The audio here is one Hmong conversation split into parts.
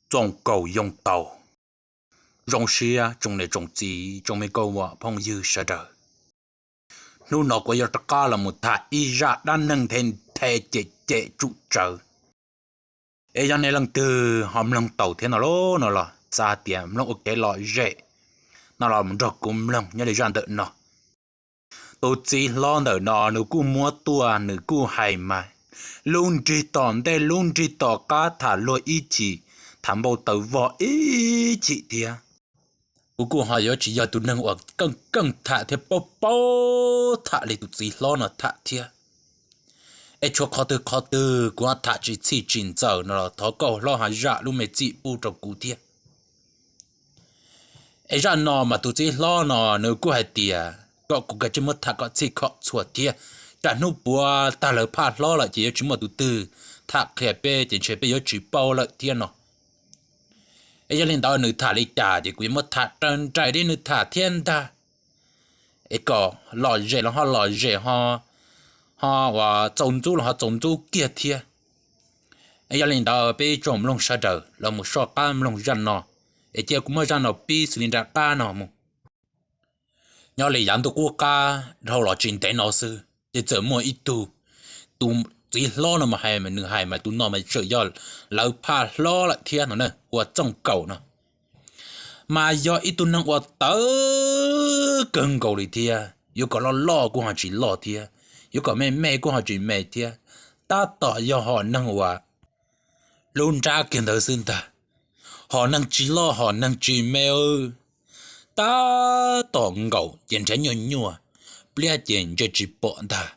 Txooj Kaus yoo tau. Zoo siab tsoom niam tsoom txiv tsoom me kauj muam phooj ywg sawv daws, hnub no kuv yuav rov qab los mus tham ib zaj dab neeg nthe nthe cem cem tsum tsawv. Es yog nej leej twg ho mloog tau thiab no los, no los xav tias mloog ua kev lom zem no los mus nrog kuv mloog nyob li zaj ntawm no. Tus txiv hlob ntawm no nws kuj muab tuaj nws kuj hais mas lub nrig tom ntej lub nrig tom qab tham luag ib chim, tham npau taws vog ib chim thiab. Kuv kuj ho yuav tsis yog tus neeg uas keej keej tham thiab paub paub tham li tus txiv hlob no tham thiab. Es tshuav qhov twg qhov twg kuv ho tham tsis txhij tsis ntxaws no los thov koj hlob ho zam lub me txim pub rau kuv thiab. Es zaj no mas tus txiv hlob no nws kuj hais tias kom kuv kav tsij muab tham kom txhij kom txhua thiab, tsam hnub puav tag lawv phaj hlob lawm ces yuav tsis muaj tus twg tham qhia peb ces ntshe peb yuav tsis paub lawm thiab no. Es yog li ntawd nws tham li cas ces kuv yuav muab tham raws nraim li nws tham thiab ntag. Es kom lom zem los ho lom zem ho, ho uas txaus ntxub los ho txaus ntxub kiag thiab. Es yog li ntawd peb ib tsoom mloog sawv daws los mus soj qab mloog zaj no, es cia kuv muab zaj no pib xws li nram qab no mus. Nyob li yav ntuj qub qab dhau los tsis ntev no xwb ces txawm muaj ib tug, tus txiv hlob no mas hais nws hais mas tus no mas txawm yog lawv phaj hlob lawm thiab no, ua Txooj Kaus no mas yog ib tug neeg uas tawv kawg nkaus li thiab, yuav kom loj loj kuj ho tsis loj thiab, yuav kom me me kuj ho tsis me thiab, tab tom yog hom neeg uas lub nrab kiag ntawd xwb ntag. Hom neeg tsis loj hom neeg tsis me, tab tom nkaus ces nrhiav nyuaj nyuaj, pliab ces ntsia tsis pom ntag.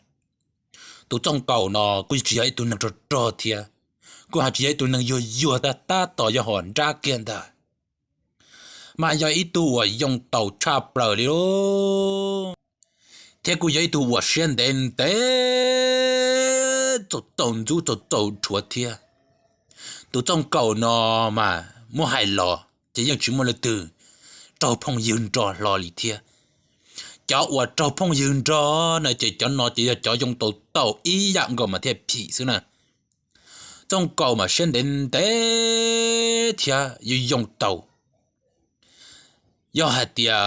Tus Txooj Kaus no kuj tsis yog ib tug neeg rog rog thiab, kuj ho tsis yog ib tug neeg yuag yuag, tab tab tom yog hom nrab kiag ntag. Mas yog ib tug uas yoo taus tshaj plaws li lawm, thiab kuj yog ib tug uas siab ntev ntev, txaus txaus ntxub txaus txaus dhuav thiab. Tus Txooj Kaus no mas muab hais los ces yeej tsis muaj leej twg raug phooj ywg nrog hlo li thiab. Cov uas raug phooj ywg nrog no ces cov no ces yog cov yoo tau tau ib yam nkaus mas thiaj phim xwb na. Txooj Kaus mas siab ntev ntev thiab yoo yoo tau, yog hais tias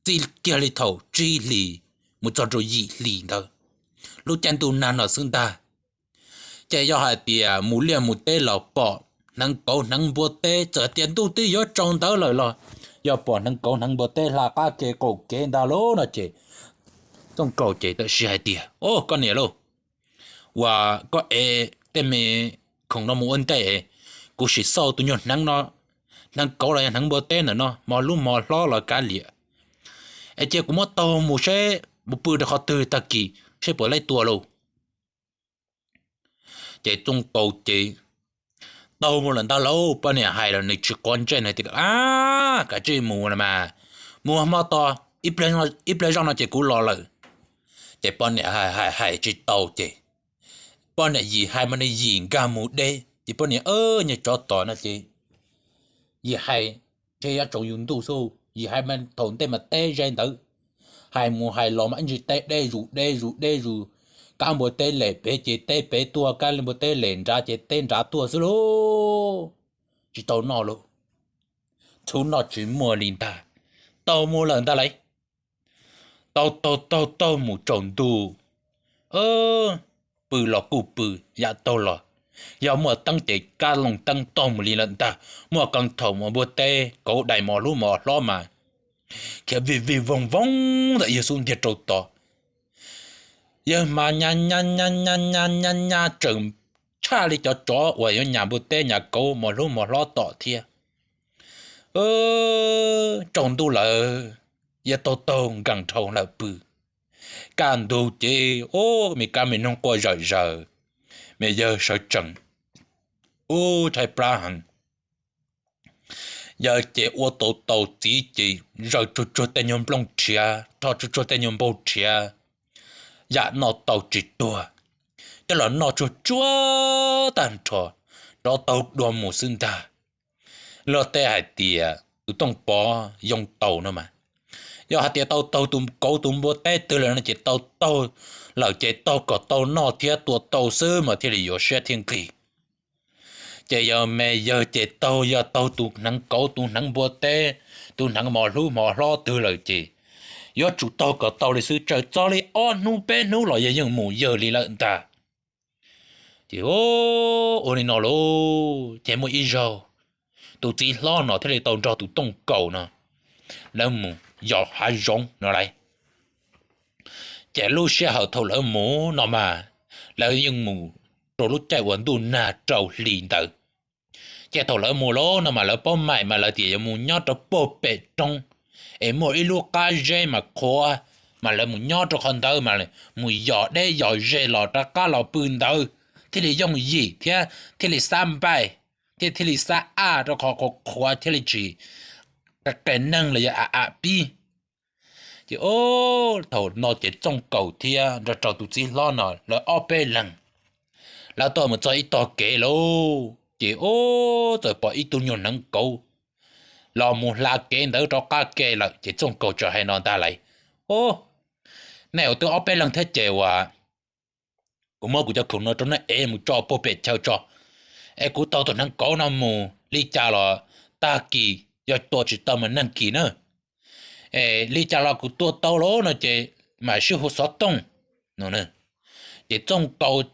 txij kiag li thaum tsib hlis mus txog rau yim hlis ntawd, lub caij ntuj nag no xwb ntag. Ces yog hais tias mus liaj mus teb los pom hneev kauv hneev npua teb, txawm tias ntuj twb yuav tsaus ntawd lawm los yog pom hneev kauv hneev npua teb hla qab kev qaum kev ntag lauj no ces Txooj Kaus ces tam sim hais tias, Au, koj niam lauj, uas koj ev tej me khoom no mus ua ntej, kuv sim xauj tus nyuag hneev no, hneev kauv los yog hneev npua teb ntawm no mos lub mos hlob los kav liam, es cia kuv muab taug mus seb mus pw rau qhov twg tag kis seb puas laib tua lauj. Ces Txooj Kaus ces taug mus lawm ntag lauj. Poj niam hais los nws tsis quav ntsej, nws tias, A, kav tsij mus los mas, mus hmo tos, ib pliag zoj no ces kuv los lawm. Ces poj niam hais hais tsis tau ces poj niam yim hais mas nws yim nkag mus deb ces poj niam, Nyuag tsov tom no ces yim hais ntshe yuav tsaus yus ntuj xwb, yim hais mas thaum ntej mas teb ze ntawd, hais mus hais los mas ib ntsis teb deb zus deb zus deb zus, kab npua teb lem pem ces teb pem tuaj, kab npua teb lem nrad ces teb nrad tuaj xwb lauj. Tsis tau noj lauj, txhuv noj tsis muaj li ntag. Taug mus lawm ntag lauj. Taug taug taug taug mus tsaus ntuj, pw los kuj pw, yam taug los, yog muaj teeb ces kab looj teeb taug mus li lawm ntag. Muaj qee thaum mas npua teb kauv dais mos lub mos hlob mas khiav vij vij voog voog ntawm yawg xub ntiag rau tod. Yawg mas nyas nyas nyas nyas nyas nyas nyas tseem tshaj li cov tsov uas yuav nyas npua teb nyas kauv mos lub mos hlob tom thiab. Tsaus ntuj lawm, yawg taug taug nkees dhau lawm pw. Kaj ntug ces, o, me kab me noog quaj zawm zaws, me yawg sawv tsees, u, tshaib plab heev. Yawg ces ua tau tau txiv ces zaws tsuag tsuag tej nyuag nplooj rhiav, rho tsuag tsuag tej nyuag npaug rhiav, yam noj tau tsis tuag, coj los noj tsuag tsuag tag nrho, rov taug dua mus xwb ntag. Luag tej hais tias tus Tooj Pov yoo tau no mas, yog hais tias tau taug tus kauv tus npua teb twg lawm no ces tau taug lawm ces taug kom tau noj thiab tua tau xwb mas thiaj li yuav siab thiab nqig. Ces yog me yawg ces taug, yog taug tus hneev kauv, tus hneev npua teb, tus hneev mos hlub mos hlob twg lawm ces yuav tsum taug kom tau li xwb, txawm txog li ob hnub peb hnub los yog yeej mus yawg li lawm ntag. Ces ua li no lauj, ces muaj ib zaug tus txiv hlob no thiaj li tau nrog tus Tooj Kaus no lawv mus yos hav zoov no lauj. Ces lub sij hawm thaum lawv mus no mas lawv yeej mus rau lub caij uas ntuj nag rau hli ntawd. Ces thaum lawv mus lauj no mas lawv paub maim mas lawv tias yuav mus nyob rau puag pem roob es muaj ib lub qab zeb mas qhuav, mas lawv mus nyob rau qhov ntawd mas mus yos deb yos ze los rov qab los pw ntawd thiaj li yooj yim thiab thiaj li xab npaij, thiab thiaj li xab aj rau qhov qhuav qhuav thiaj li tsis qias neeg los yog a a pib. Ces thaum no ces Txooj Kaus thiab nrog rau tus txiv hlob no lawv ob peb leeg lawv tuaj mus txog ib tog kev lauj, ces txawm pom ib tug nyuag hneev kauv los mus hla kev ntawd rov qab ke lawm. Ces Txooj Kaus txawm hais no ntag lauj, Au, nej ua twb ob peb leeg thiab ces uas kuv muab kuv cov khoom no rau nej ev mus tso puag pem chaw tso, es kuv taug tus hneev kauv no mus li cas los tag kis yog tua tsis tau mas nag kis na, es li cas los kuv tua tau lawm no ces mam sib hu xov tooj no. Ces Txooj Kaus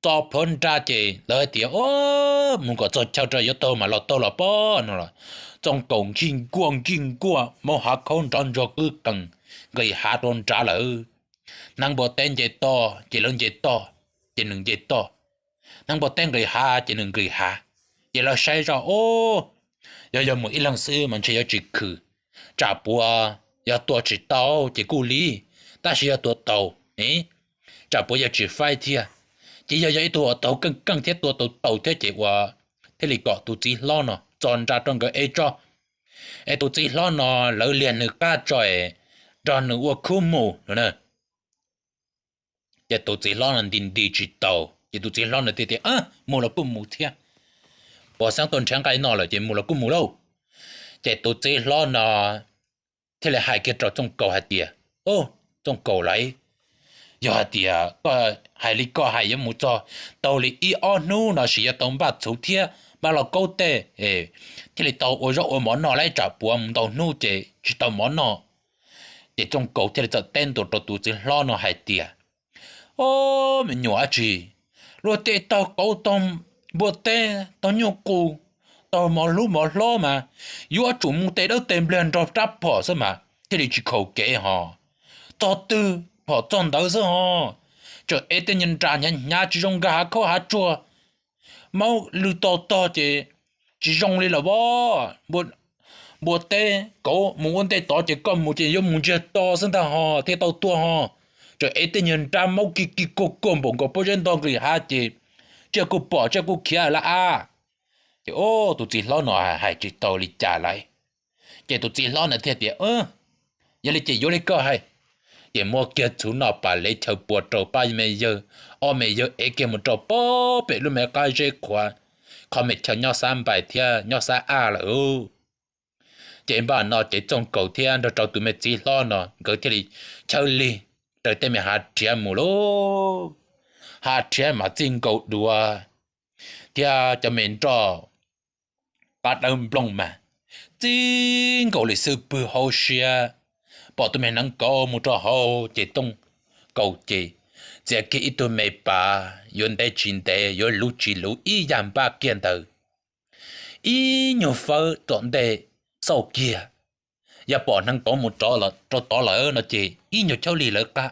tso plhuav nra ces lawv hais tias, Au, mus kom txog chaw rau yuav taug mam los taug los pob no los Txooj Kaus nkig nkuaj nkig nkuaj, maub hav khaub nrov ntsog kwb qees, nqis hav rau nrad lawm. Hneev npua teb nce toj ces lawv nce toj, ces nws nce toj. Hneev npua teb nqis hav ces nws nqis hav. Ces lawv saib zoj, Au, yog yog mus ib leeg xwb mas ntshe yuav tsis khwm, tsam puas yog tua tsis tau ces kuj li, tab sis yog tua tau, tsam puas yog tsis faib thiab. Ces yog yog ib tug uas taug keej keej thiab tua tau tau thiab ces ua thiaj li kom tus txiv hlob no tso nra rau nkawd ev tso, es tus txiv hlob no lawv liag nws qab tso es nrog nws ua khub mus no na. Ces tus txiv hlob no nti nti tsis tau, ces tus txiv hlob no thiaj tias, Mus los kuj mus thiab, puas xeeb tuaj nrhiav nqaij noj lawm ces mus los kuj mus lauj. Ces tus txiv hlob no thiaj li hais kiag rau Txooj Kaus hais tias, Au, Txooj Kaus lauj, yog hais tias koj hais li koj hais yuav mus txog taug li ib ob hnub no sis yuav tau npaj txhuv thiab npaj lauj kaub tej thiaj li tau ua zaub ua mov noj lauj, tsam puas mus ntau hnub ces tsis tau mov noj. Ces Txooj Kaus thiaj li txawm teb ntua rau tus txiv hlob no hais tias, Au, me nyuam dab tsi, luag tej taug kauv taug npua teb taug nyuj qus taug mov hlub mov hlob mas yuav tsum mus tes dawb tes npliag nrog rab phom xwb mas thiaj li tsis khaus kev ho. Txog twg phom txog ntawd xwb ho. Tseem ev tej nyuag nra hnyav hnyav tsis zoo nkag hav khaub hav tsuag, maub lwg to tog ces tsis zoo li lawm as. Npua teb kauv mus ua ntej tod ces koj mus ces yuav mus ntsiag to xwb ntag ho thiaj tau tuaj ho. Tseem ev tej nyuag nra maub kig kig kuag kuag npaum nkaus pob zeb ntog nqis hav ces tsiaj kuj pom tsiaj kuj khiav lawm a. Ces tus txiv hlob no hais tsis tau li cas lauj. Ces tus txiv hlob no thiaj tias, Yog li ces yuav li koj hais. Ces muab kiag txhuv noj pas lev chaw pua rau pab me yawg, ob me yawg ev kiag mus rau puag pem lub me qab zeb qhuav, qhov me chaw nyob xab npais thiab nyob xab aj lawm. Ces npaj no ces Txooj Kaus thiab nrog rau tus me txiv hlob no nkawd thiaj li chawb lig raws tej me hav rhiav mus lauj. Hav rhiav mas txij nkaus duav thiab cov me nroj qab dawb nplooj mas txij nkaus li xwb, pw hauv siab. Pom tus me hneev kauv mus rau hauv ces Txooj Kaus ces txiav kiag ib tug me pas, yuav ntev tsis ntev yuav luv tsis luv ib yam npaj kiag ntawd. Ib nyuag fawb tom ntej xauj kiag, yog pom hneev kauv mus rau tod lawm no ces ib nyuag chawb lig lawv qab.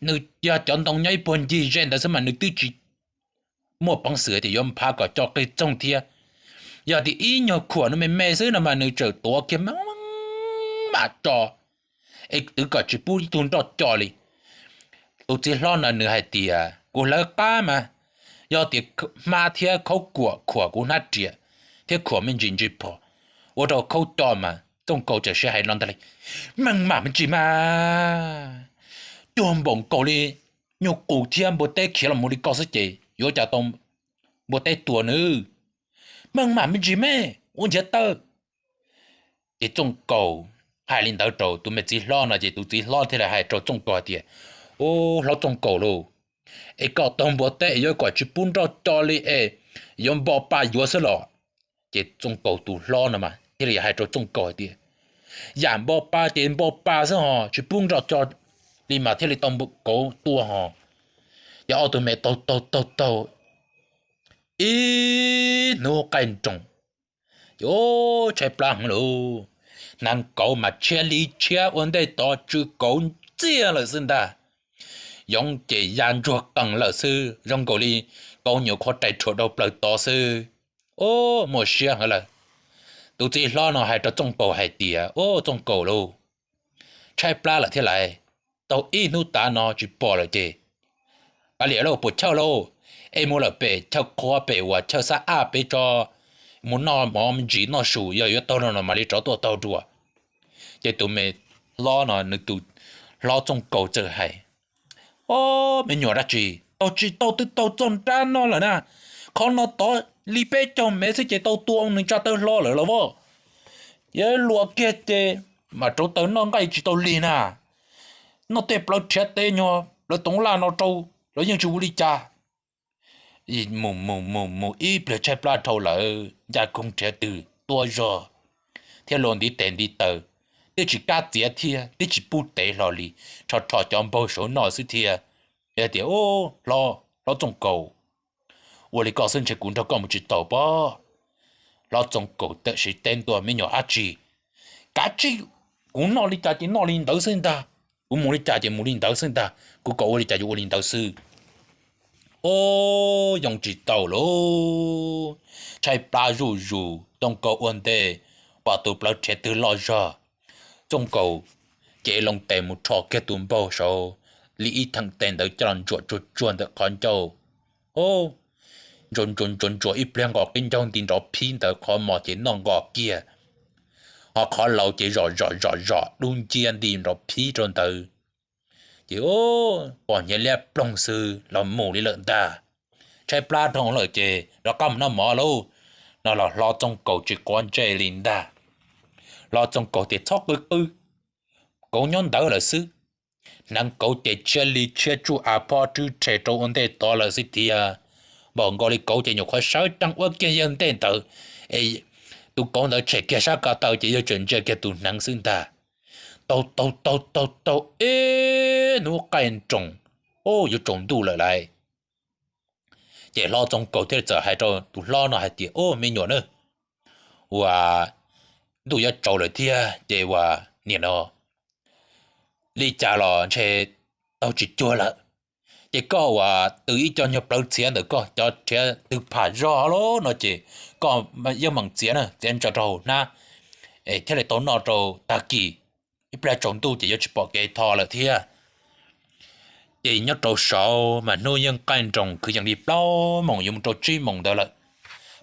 Nws yog cov ntoo nyob ib puag ncig ze ntawd xwb mas nws twb tsis muaj peev xwm tias yuav nphav kom co qig txoog thiab. Yog tias ib nyuag khuam no me me xwb no mas nws tseem tuav kiag mam tso, es twv kom tsis pub ib tug nroj co li. Tus txiv hlob no nws hais tias kuv hlawv qab mas, yog tias hmab thiab khaub kuam khuam kuv hnab riam thiab khuam me ntsis ntsis phom ua rau khaub co mas. Txooj Kaus txawm sib hais no ntag li, meej mam me ntsis mas, cuag npaum nkaus li nyuj qus thiab npua teb khiav los mus li ko xwb ces yuav cas tau npua teb tua nws. Meej mam me ntsis me, ua nchiav tawm. Ces Txooj Kaus hais li ntawd rau tus me txiv hlob no ces tus txiv hlob thiaj li hais rau Txooj Kaus hais tias, Ub, hlob Txooj Kaus lauj, es koj taug npua teb es yuav kom tsis pub nroj co li es yuav npo pa yuav xwb los. Ces Txooj Kaus tus hlob no mas thiaj li hais rau Txooj Kaus hais tias, yam npo pa ces npo pa xwb hos tsis pub nrog co li mas thiaj li tau kauv tua hos. Ces ob tug me taug taug taug taug ib hnub qaij nroos, ces tshaib plab heev lauj. Hnav kauv mas tshiab li tshiab ua ntej tod tsw kauv ntxiag lawm xwb ntag. Yoov ces ya ntsuag qees lawm xwb zoo nkaus li kauv nyuam qhuav rais rhuav rau plaws tod xwb. Ub, muaj siab heev lawm. Tus txiv hlob no hais rau Txooj Kaus hais tias, ub, Txooj Kaus lauj, tshaib plab lawm thiab lauj, tau ib hnub tav no tsis pom lawm ces kav liam lauj, puas chawj lauj, es mus lawm pem chaw qhua pem uas chaw xab aj pem tso, mus noj mov me ntsis noj su, yog yuav taug no no mam li rov tuaj taug dua. Ces tus me hlob no nws tus hlob Txooj Kaus txawm hais, ob, me nyuam dab tsi, taug tsis taug twb taug txog nrab no lawm na, qhov no tod li peb caug mev xwb ces tau tua nws tsa taw hlo lawm los as. Yog luam kiag ces mam rauv taws noj nqaij tsis tau lig na, noj tej plawv rhiav tes nyuag plawv toov laj no rau los yeej tsis ua li cas. Mus mus mus mus ib pliag tshaib plab dhau lawm, ncaj koog nrhiav twg tuaj zog thiab luag ntiv tes ntiv taw, twb tsis kam txiav thiab twb tsis pub tev hlo li, rho rho cov npaug saum no xwb thiab. Yog tias, hlob, hlob Txooj Kaus, ua li koj xwb ntshe kuv nrog koj mus tsis tau pob. Hlob Txooj Kaus tawm siv teb ntua, me nyuam dab tsi, kav tsij, kuv noj li cas ces noj li ntawd xwb ntag, kuv mus li cas ces mus li ntawd xwb ntag, kuv kom ua li cas yuav ua li ntawd xwb. Ub, yoo tsis tau lauj, tshaib plab zuj zus, Txooj Kaus ua ntej pom tus plawv rhiav twg loj zog. Txooj Kaus cev loo tes mus rho kiag tus npaug saud li ib theem tes ntawd coj los ntsuam tsuag tsuag ntawm qhov ncauj. Ub, ntsuas ntsuas ntsuas ntsuas ib pliag nqos qib ncaug nti nrov phib ntawd, qhov mos ces noj nqos kiag, ho qhov laus ces zom zom zom zom dub nciab nti nrov phib rau ntawd. Ces pom hnyiav liab ploog xwb los mus li lawm ntag. Tshaib plab dhau lawm ces rov qab mus noj mov lauj, no los hlob Txooj Kaus tsis quav ntsej li ntag. Hlob Txooj Kaus tias txhob qw qw, kauv nyob ntawd lawm xwb. Hnav kauv ces tshiab li tshiab tsuj av phob rwb rhe rau ua ntej tod lawm xwb thiab. Npaum nkaus li kauv ces nyuam qhuav sawv tsees ua kiag yawg ntej ntawd, es tus kauv ntawd tshem kiag sab ko taw ces yawg tseem ntsia kiag tus hneev xwb ntag. Taug taug taug taug taug ib hnub qaij nroos, ub, yuav tsaus ntuj lawm lauj. Ces hlob Txooj Kaus thiaj li txawm hais rau tus hlob no hais tias, ub, me nyuam na, ua ntuj yuav tsaus lawm thiab ces ua niam no li cas los ntshe taug tsis cuag lawm. Ces koj ua tw ib co nyuag plawv txhiav ntawm koj cov rhiav twg pham zog lawm no ces koj yeej meem txiav na, txiav ntsaws rau hauv hnab, thiaj li tau noj rau tag kis. Ib pliag tsaus ntuj ces yuav tsis pom kev tho lawm thiab. Ces nyob rau saud mas hnub yeej qaij nroos kwv yees li plaub moos yuav mus rau tsib moos ntawd lawm.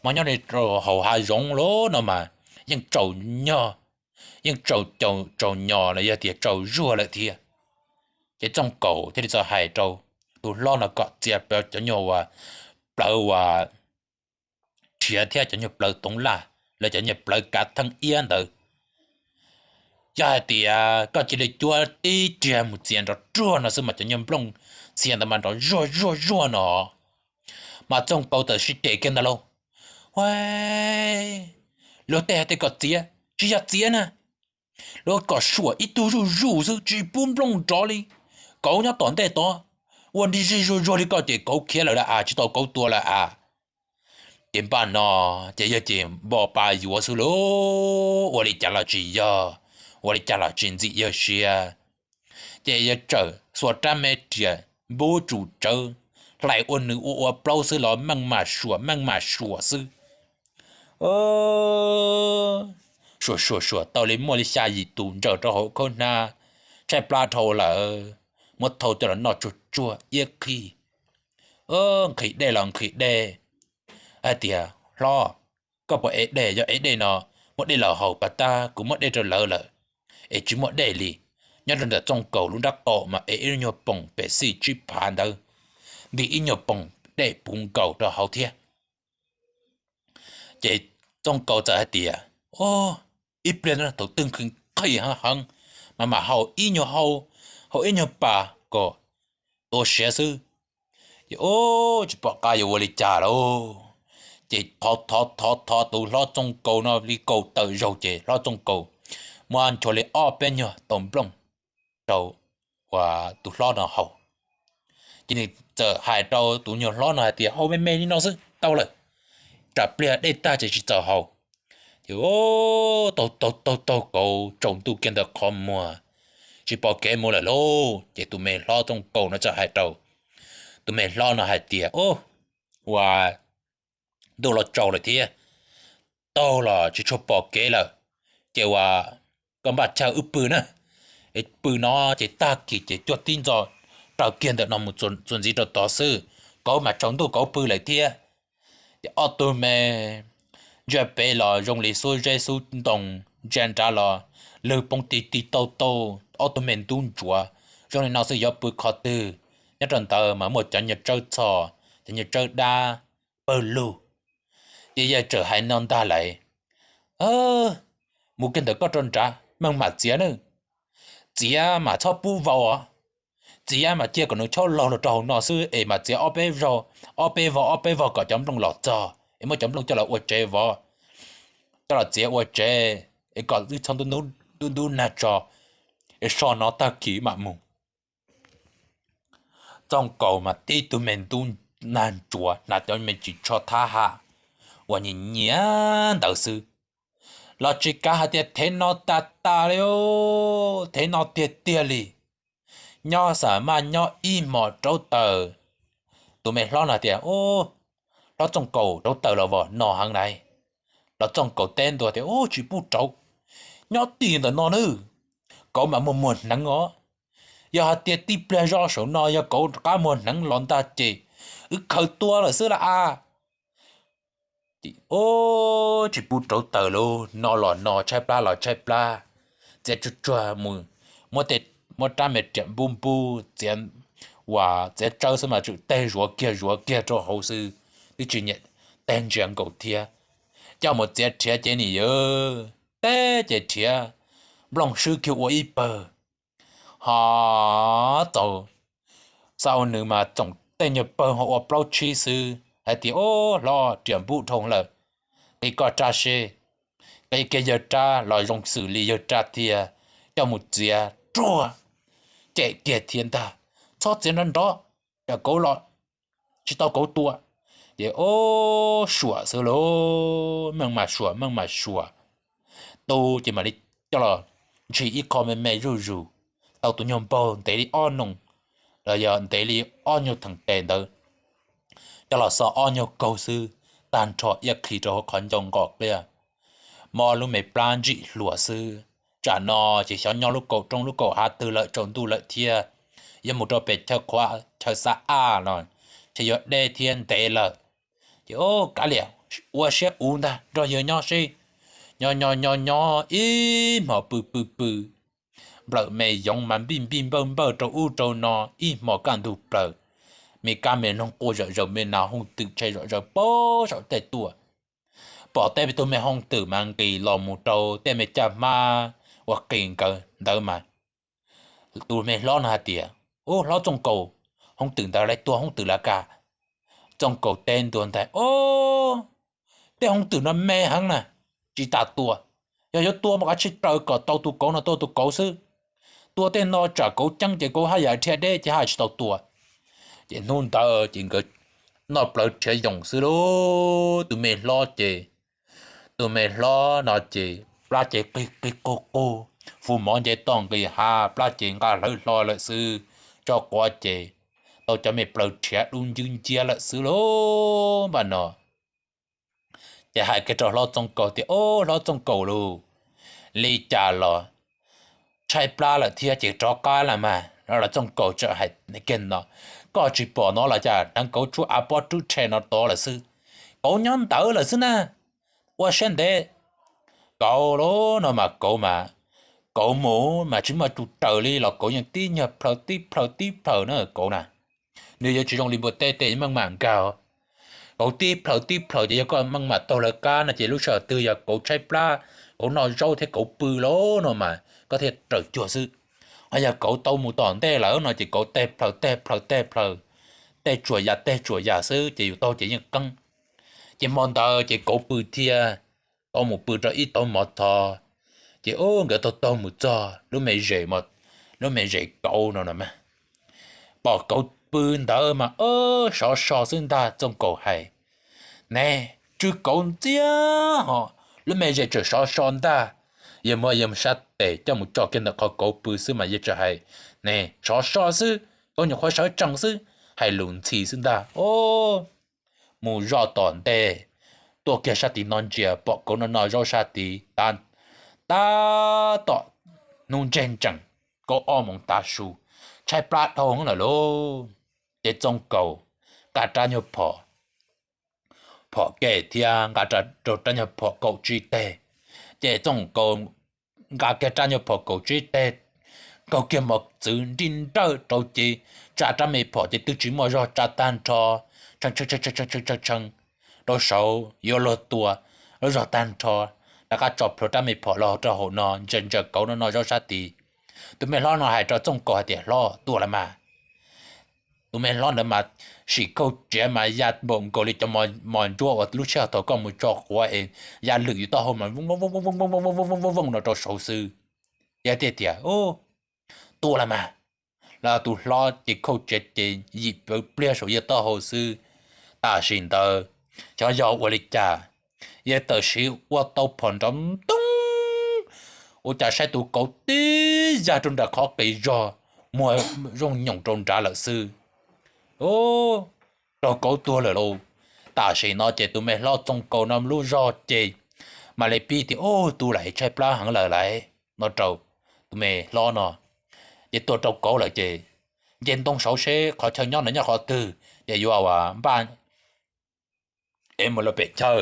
Mas nyob rau hauv hav zoov lawm no mas yeej tsaus nyog, yeej tsaus, tsaus nyog los yog tias tsaus zuag lawm thiab. Ces Txooj Kaus thiaj li txawm hais rau tus hlob no kom txiav cov nyuag ua plawv ua rhiav thiab cov nyuag plawv toov laj, los cov nyuag plawv kav theej iab ntawd. Yog hais tias koj cia li cuab tib riag mus txiav nrov ruag no xwb mas cov nyuag nplooj txhia ntawd mas nrov zuag zuag zuag no. Mas Txooj Kaus txawm sib cem kiag ntawd lauj, ua, luag tej hais tias kom txiav, tsis yog txiav na, luag kom suam ib tug zuj zus xwb tsis pub nplooj nrov li. Kauv nyob tom ntej tod, ua nrig zig zuag zuag li koj ces kauv khiav lawm lauj as, tsis tau kauv tua lawm as. Ces npaj no ces yog ces npo pa yuav xwb lauj, ua li cas los tsis yog, ua li cas los tsis ntxim yawg siab. Ces yawg txawm xuas rab me riam npub tsum tsawv, hlais ua nws ua ua plaub xwb los meej mam suam meej mam suam xwb. Suam suam suam tau li muaj li xya yim tus ntsaws rau hauv khaub hnab, tshaib plab dhau lawm, muab thau coj los noj tsuag tsuag iab qhij, nqhis dej los nqhis dej. Hais tias, hlob, koj puas ev dej? Yog ev dej no muab dej los haus pas tab, kuv muab dej rau lawv lawm. Es tsis muaj dej li. Nyob rau ntawm Txooj Kaus lub nrab qaum mas ev ib lub nyuag poom pem xij tsib phav ntawd, ntim ib nyuag poom dej puv nkaus rau hauv thiab. Ces Txooj Kaus txawm hais tias, o, ib pliag ntawd thaum twg nqhis heev heev mas mam haus ib nyuag, haus ib nyuag pas kom tua siav xwb. Ces o, tsis pom qab yuav ua li cas lauj. Ces thov thov thov thov tus hlob Txooj Kaus no li kaum tawm zaug ces hlob Txooj Kaus muab nchuav li ob peb nyuag tau nplooj rau tus hlob no haus. Ces nws txawm hais rau tus nyuag hlob no hais tias, Haus me me li no xwb tau lawm, tsam pliag dej tag ces tsis txaus haus. Ces taug taug taug taug kauv tsaus ntuj kiag ntawm qhov muag, tsis pom kev mus lawm lauj. Ces tus me hlob Txooj Kaus no txawm hais rau tus me hlob no hais tias, Ua, ntuj los tsaus lawm thiab, taug los tsis tshua pom kev lawm, ces ua koj npaj chaw wb pw na. Pw no ces tag kis ces cuaj tib ntxo raws kiag ntawm no mus txuas ntxiv rau tod xwb, kauv mas tsaus ntuj kauv pw lawm thiab. Ces ob tug me ntsia pem los zoo li xub zeb xub ntoo, ntsia nrad los lwg poob ti ti tau tau, ob tug me ntub ntsuav zoo li no xwb yuav pw qhov twg? Nyob rau ntawd mas muaj cov nyuag tsawb txhos, cov nyuag tsawb dab pawg lug. Ces yawg txawm hais no ntag lais, Mus kiag ntawm koj rau nrad, meej mam txiav na. Txiav mas txhob pub vau os. Txiav mas cia kom nws chob laug los rau hauv no xwb es mam txiav ob peb vau, ob peb vau ob peb vau kom cov nplooj los txog es muab cov nplooj coj los ua tsev vov, coj los txiav ua tsev es kom wb txhob ntub ntub nag tso, es so no tag kis mam mus. Txooj Kaus mas tib tug me ntub nag ntsuav hnav cov me ris tsho thab ham uas nyiam nyiam ntawd xwb, los tsis kav hais tias thev no tas tas li, thev no tiag tiag li. Nyob xam maj nyob ib hmos rauv taws. Tus me hlob no tias, Hlob Txooj Kaus, rauv taws los vos no heev na. Los Txooj Kaus teb ntua tias, Tsis pub rauv, nyob tig ntawm no nawb, kauv mam muag muag hneev os. Yog hais tias tib pliag zoj saum no yog kauv rov qab muag hneev los ntag ces wb khaws tua lawm xwb lauj a. Tsis pub rauv taws lauj, no los no, tshaib plab los tshaib plab, txiav tsuag tsuag mus, muab rab me riam npub npub, txiav uas txiav tsawb xwb mas tsum teg zuav kiag zuav kiag rau hauv xwb, twb tsis nyiam teg ntsia nkaus thiab. Coj mus txiav rhiav ces nim yog teb ces rhiav nplooj swb kiag ua ib pawg, ho txaus, xa ua nws mas txoom tej nyuag pawg ho ua plaub tshib xwb hais tias, Ob, hlob, riam npub dhau lawm, qi koj rab seb. Qi kiag yawg rab los zoo xws li yawg rab thiab, coj mus txiav ruag, cem kiag thiab ntag, Txhob txiav nrov nrov, tsam kauv los tsis tau kauv tua. Ces ob, suam xwb lauj, meej mam suam meej mam suam. Tu ces mam li coj los ntshis ib qho me me zuj zus, tau tus nyuag npaug ntev li ob noog, los yog ntev li ob nyuag theem tes ntawd, coj los xo ob nyuag kaug xwb, tag nrho iab qhi rau hauv qhov ncauj nqos pliaj, mob lub me plab ntsim hluas xwb. Tsam no ces xyov nyob lub kaum roob lub kaum hav twg lawm, tsaus ntuj lawm thiab, yuav mus rau pem chaw qhuav chaw xa aj los ces yuav deb thiab ntev lawm. Ces ob, kav liam, ua siab uv ntag, nrog yawg nyob seb. Nyob nyob nyob nyob ib hmos pw pw pw, nplawm me yoov mas npij npij npawj npawj rau ub rau no, ib hmos kaj ntug plaws, me kab me noog quaj zom zaws, me nas hooj twm tshe zom zaws pab saum tej tuaj. Pom tej tug me hooj twm mas nqis los mus rau tej me caj hmab uas qis nkawd ntawd mas tus me hlob no hais tias, Ub, hlob Txooj Kaus, hooj twm ntawd lawv tua hooj twm lawv ka. Txooj Kaus teb ntua ntag, Ob, tej hooj twm no me heev na, tsis tas tua. Yog yuav tua mas kav tsij raws kom tau tus kauv no tua tus kauv xwb. Tua tej no tsam kauv ceeb ces kauv haj yam rhiab deb ces haj tsis tau tua. Ces hnub ntawd ces nkawd noj plawv rhiav yoos xwb lauj. Tus me hlob ces, tus me hlob no ces plab ces qig qig qug qug, fu mov nce toj nqis hav, plab ces nqa hlawv hlo lawm xwb. Tso quav ces tau cov me plawv rhiav dub ncwb nciab lawm xwb lauj. Npaj no ces hais kiag rau hlob Txooj Kaus tias, Ob, hlob Txooj Kaus lauj, li cas los tshaib plab lawm thiab ces rov qab los mas. Los Txooj Kaus txawm hais kiag no, Koj tsis pom no los cas, hneev kauv tshuab av pob rub rhe no tod lawm xwb. Kauv nyob ntawd lawm xwb na. Ua siab ntev. Kauv lauj, no mas kauv mas, kauv mus mas tsis muaj tus raws li los kauv yeej tib nyuag plhaws tib plhaws tib plhaws na kauv na. Nws yuav tsis zoo li npua teb tej meej mam nkag. Kauv tib plhaws tib plhaws ces yog koj meej mam taug lawv qab no ces lub sij hawm twg yog kauv tshaib plab, kauv noj zaub thiab kauv pw lauj no mas koj thiaj raws cuag xwb. Ho yog kauv tau mus tom ntej lawm no ces kauv tej plhaws tej plhaws tej plhaws, tej tsuas yam tej tsuas yam xwb ces yus taug ces yeej qeeb. Ces hmo ntawd ces kauv pw thiab, kauv mus pw rau ib tauv mov thov. Ces ub, nkawd taug taug mus txog lub me zes, lub me zes kauv no no mas, pom kauv pw ntawd mas ub, sov so xwb ntag. Txooj Kaus hais, Ne, tsw kauv ntxiag ho, lub me zes tseem sov so ntag. Yog muab yog sab tes coj mus tso kiag ntawm qhov kauv pw xwb mas yog tseem hais, Ne, sov so xwb, kauv nyuam qhuav sawv tsees xwb, hais lus ntxhi xwb ntag. Ub, mus zoj tom ntej, tuaj kiag sab tid no ntsia pom kauv noj noj zaub sab tid. Tab tom hnub ntseg ntsees, kauv ob moos tav su, tshaib plab dhau lawm lauj. Ces Txooj Kaus nqa rab nyuag phom, phom ke thiab nqa rau rab nyuag phom kaum tsib teg. Ces Txooj Kaus nqa kiag rab nyuag phom kaum tsib teg, nkaug kiag mos txwv nrij nrawj rau ces tsa rab me phom ces twb tsis muaj zog, tsa tag nrho, tshee tshee rau saud yuav luag tua, lub zog tag nrho, rov qab tso plhuav rab me phom los rau hauv no ntsaws ntsaws kauv noj noj zaub sab tid. Tus me hlob no hais rau Txooj Kaus hais tias, Hlob, tua los mas. Tus me hlob ntawd mas sim khauj tsiav mas ya npaum nkaus li cov mos ntsuab uas lub sij hawm thaum koj mus tso quav es ya lwm yus taub hau mas vooj vooj no rau saud xwb. Yog tias, Tua los mas. Los tus hlob ces khauj tsiav ces yim pawv pliag saum yawg taub hau xwb. Tam sim ntawd xyov yog ua li cas, yawg tawm siv ua tau phom nrov ntoo, ua cas saib tus kauv tib yag rau nram qhov qis zog, muag zooj nyoos rau nrad lawm xwb. Raug kauv tuag lawm lauj. Tam sim no ces tus me hlob Txooj Kaus no lub zog ces mam li pib tias, Ub, tu lam tshaib plab heev lawm lauj, no rau tus me hlob no. Ces tuag rau kauv lawm ces nce ntoo saud seb qhov chaw nyob no nyob qhov twg ces yuav ua npaj es mus lawm pem chaw.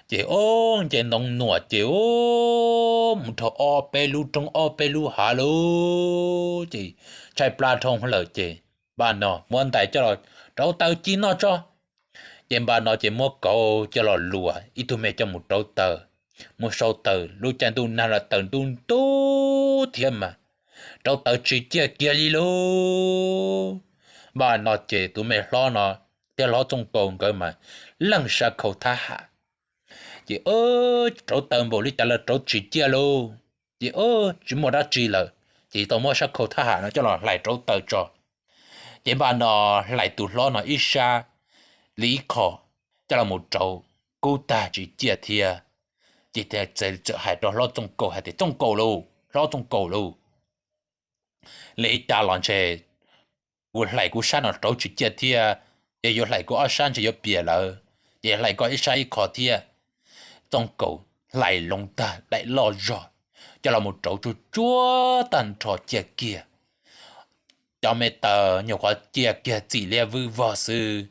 Ces ub, nce ntoo nuam ces ub, mus dhau ob peb lub roob ob peb lub hav lauj, ces tshaib plab dhau lawm ces npaj no muab ntais coj los rauv taws ci noj tso. Ces npaj no ces muab kauv coj los luas, ib tug me coj mus rauv taws, mus sau taws, lub caij ntuj nag los taws ntuj ntub thiab mas rauv taws tsis ciaj kiag li lauj. Npaj no ces tus me hlob no thiab hlob Txooj Kaus nkawd mas leej sab khau thab ham. Ces rauv taws npaum li cas los rauv tsis ciaj lauj. Ces tsis muaj dab tsi lawm, ces tau muab sab khau thab ham no coj los hlais rauv taws tso. Ces npaj no hlais tus hlob no ib sab li ib qho coj los mus rauv, kub tag tsis ciaj thiab. Ces txawm hais rau hlob Txooj Kaus hais tias, Txooj Kaus lauj, hlob Txooj Kaus lauj, li cas los ntshe kuv hlais kuv sab no rauv tsis ciaj thiab, ces yuav hlais kuv ob sab ntshe yuav piam lawm, ces hlais koj ib sab ib qho thiab. Txooj Kaus hlais loo tag daim loj zog coj los mus rauv tsuag tsuag tag nrho ciaj kiag. Cov me taws nyuam qhuav ciaj kiag txim liab vwj vog xwb,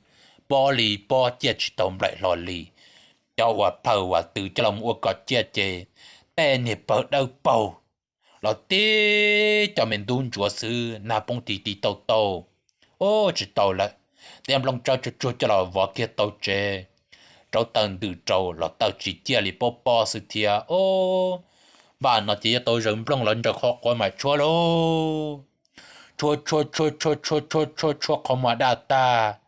pob li pob ciaj tsis tau nplaim hlo li. Cov uas plhaws uas tws coj los ua kom ciaj ces tej niag pawg dawb paug los tib cov me ntub ntsuav xwb, nag poob ti ti tau tau. Ub, tsis tau lawm, tej nplooj tsawb tsuag tsuag coj los vov kiag tau tsev, rauv taws ntws rau los taws tsis ciaj li, pob pob xwb thiab. Ub, npaj no ces yuav tau zaws nplooj los ntsaws qhov quav mas tshuab lauj. Tshuab tshuab tshuab tshuab tshuab tshuab tshuab tshuab qhov muag daj tag,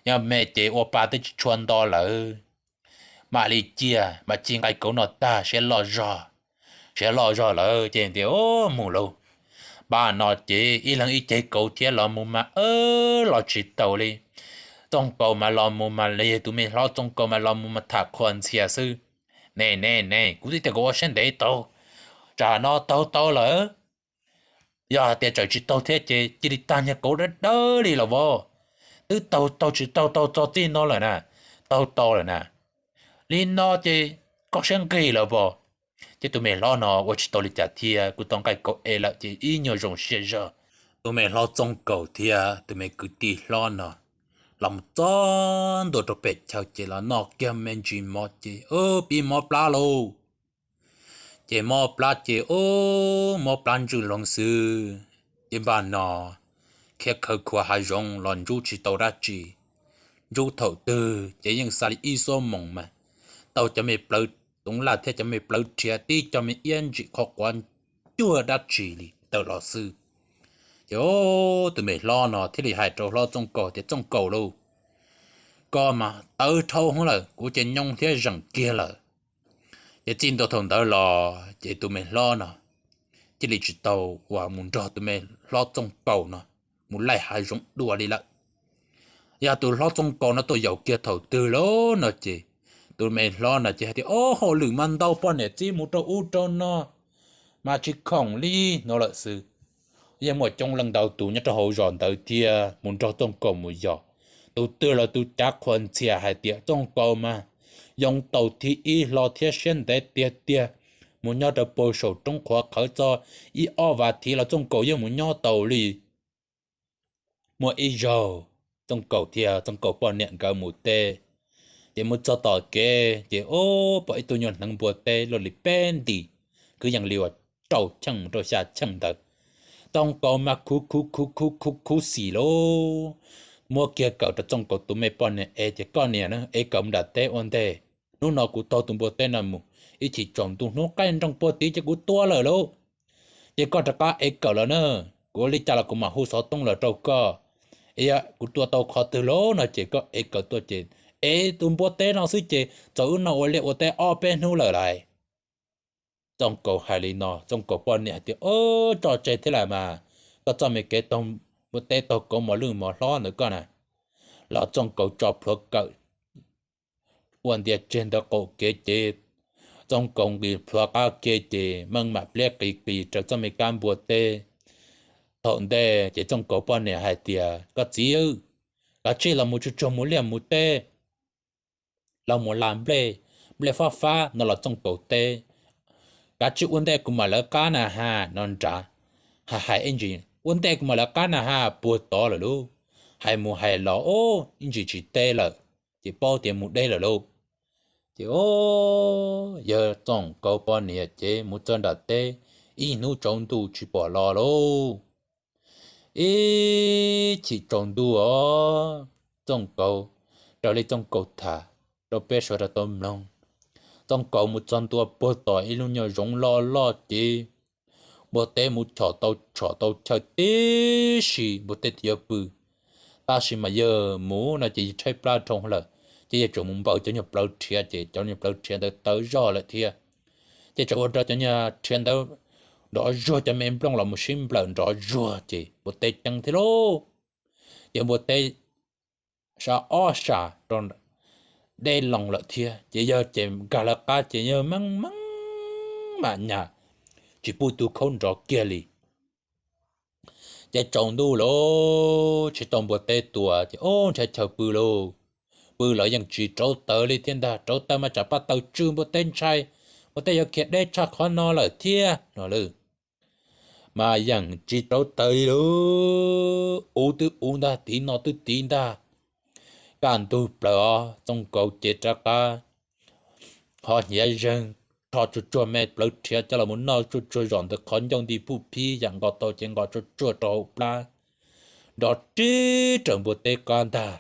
yog me ces ua pa twb tsis tshua nto lawm. Mam li ciaj, mam ci nqaij kauv no tag siav loj zog, siav loj zog lawm ces tias, Ub, mus lauj. Npaj no ces ib leeg ib ceg kauv thiab los mus mas los tsis taus li. Txooj Kaus mas los mus mas li yog tus me hlob Txooj Kaus mas los mus mas tham qhua ntxhias xwb. Ne ne ne, kuv twb tias kom ua siab ntev taug, tsam no taug tau lawm. Yog hais tias tseem tsis taug thiab ces cia li tag nyuag kauv dawb dawb li los vos. Twb taug taug tsis taug taug txog txij no lawm na, taug tau lawm na. Li no ces koj siab nqig lawm vos. Ces tus me hlob no ua tsis tau li cas thiab, kuj tau nqaij kauv ev lawm ces ib nyuag zoo siab zog. Tus me hlob Txooj Kaus thiab tus me kwv tij hlob no los mus txog ntua rau pem chaw ces los noj kiag me ntsis mov ces pib mob plab lauj. Ces mob plab ces ub, mob plab ntswj loo xwb. Ces npaj no khiav khawv khuav hav zoov los ntsub tsis tau dab tsi. Ntsub thaum twg ces yeej xa li ib xuab moos mas tau cov me plawv toov laj thiab cov me plawv rhiav tib co me iab ntsim qhov quav cuag dab tsi li tawm los xwb. Ces tus me hlob no thiaj li hais rau hlob Txooj Kaus tias, Txooj Kaus lauj, koj mas tawv dhau heev lawm, kuv ces nyoo thiab zeem kiag lawm. Ces txij ntua thaum ntawd los ces tus me hlob no cia li tsis tau uas mus nrog tus me hlob Txooj Kaus no mus laij hav zoov dua li lawm. Yog tus hlob Txooj Kaus no tuaj yaum kiag thaum twg lawm no ces tus me hlob no ces hais tias, Ob, hauj lwm mas ntau, poj niam txib mus rau ub rau no mas tsis khoom li no lawm xwb. Yeej muaj coob leej ntau tus nyob rau hauv zos ntawd thiab mus nrog Txooj Kaus mus yos, tus twg los tus cav qhuas ntxhias hais tias Txooj Kaus mas yoo tau thib ib hlo thiab siab ntev tiag tiag, mus nyob rau puag saum roob qhuav qhawv txog ib ob vas thiv los Txooj Kaus yeej mus nyob tau li. Muaj ib zaug Txooj Kaus thiab Txooj Kaus poj niam nkawd mus teb, ces mus txog tom kev ces ob, pom ib tug nyuag hneev npua teb luaj li peb nti, kwv yees li uas rau cheej mus rau xya cheej ntawd. Txooj Kaus mas khuv khuv khuv khuv khuv khuv xim lauj, muab kiag kawm rau Txooj Kaus tus me poj niam ev, ces koj niam na, ev kawm mus nram teb ua ntej, hnub no kuv taug tus npua teb no mus, ib chim tsaus ntuj hnub qaij nrooj puag tid ces kuv tua lawm lauj. Ces koj rov qab ev kawm los na, kuv ua li cas los kuv mam hu xov tooj los rau koj. Yog kuv tua tau qhov twg lauj no ces koj ev kawm tuaj ces ev tus npua teb no xwb ces txaus wb noj ua liaj ua teb ob peb hnub lawm lauj. Txooj Kaus hais li no, Txooj Kaus poj niam hais tias, Ob, tso tseg thiab lawm mas, koj txoj me kev taug npua teb taug kauv mos lwj mos hlob ntawd koj na. Los Txooj Kaus tso plhuav kawm ua ntias tseg ntawm qaum kev ces Txooj Kaus nqis plhuav qab kev ces meej mam pliab qis qis raws txoj me kab npua teb. Thaum ntej ces Txooj Kaus poj niam hais tias, Koj txiv, kav tsij los mus tsuag tsuag mus liaj mus teb, los mus la nplej, nplej fab fab no los Txooj Kaus teb. Kav tsij ua ntej kuv mam lawv qab na has no nrad, hais hais ib ntsis ua ntej kuv mam lawv qab na has puag tod lawm lauj. Hais mus hais los ob ib ntsis tsis teb lawm, ces paub tias mus deb lawm lauj. Ces ob, yawg Txooj Kaus poj niam ces mus txog nram teb, ib hnub tsaus ntuj tsis pom los lauj. Ib chim tsaus ntuj os, Txooj Kaus, raws li Txooj Kaus tham rau peb sawv daws tau mloog, Txooj Kaus mus txog ntua puag tom ib lub nyuag zoov loj loj ces npua teb mus chom tau tshom tau chaw tib si, npua teb tias yuav pw. Tab sis mas yawg mus no ces yawg tshaib plab dhau lawm, ces yawg tseem mus npaws cov nyuag plawv rhiav ces cov nyuag plawv rhiav ntawd tawv zog lawm thiab. Ces tseem ua rau cov nyuag rhiav ntawd nrov zuag, cov me nplooj los mus sib nplawm nrov zuag ces npua teb ceeb thiab lauj. Ces npua teb sab ob sam rau deb loo lawm thiab ces yawg ces nkag lawv qab ces yawg meej meej mam nyas, tsis pub tus khaub nrov kiag li. Ces tsaus ntuj lawm tsis tau npua teb tua ces ob, nrhiav chaw pw lauj. Pw los yeej tsis rauv taws li thiab ntag, rauv taws mas tsam paj taws tsw npua teb ntshai, npua teb yuav khiav deb tshaj qhov no lawm thiab no lawm. Mas yeej tsis rauv taws li lauj, ub twb ub ntag, tiv no twb tiv ntag. Kaj ntug plaws os, Txooj Kaus ces rov qab ho hniav zeeg, rho tsuag tsuag me plawv rhiav coj los mus noj tsuag tsuag zom ntawm qhov ncauj nti puj phib yam nqos tau ces nqos tsuag tsuag rau hauv plab, nrov rib raws npua teb qab ntag.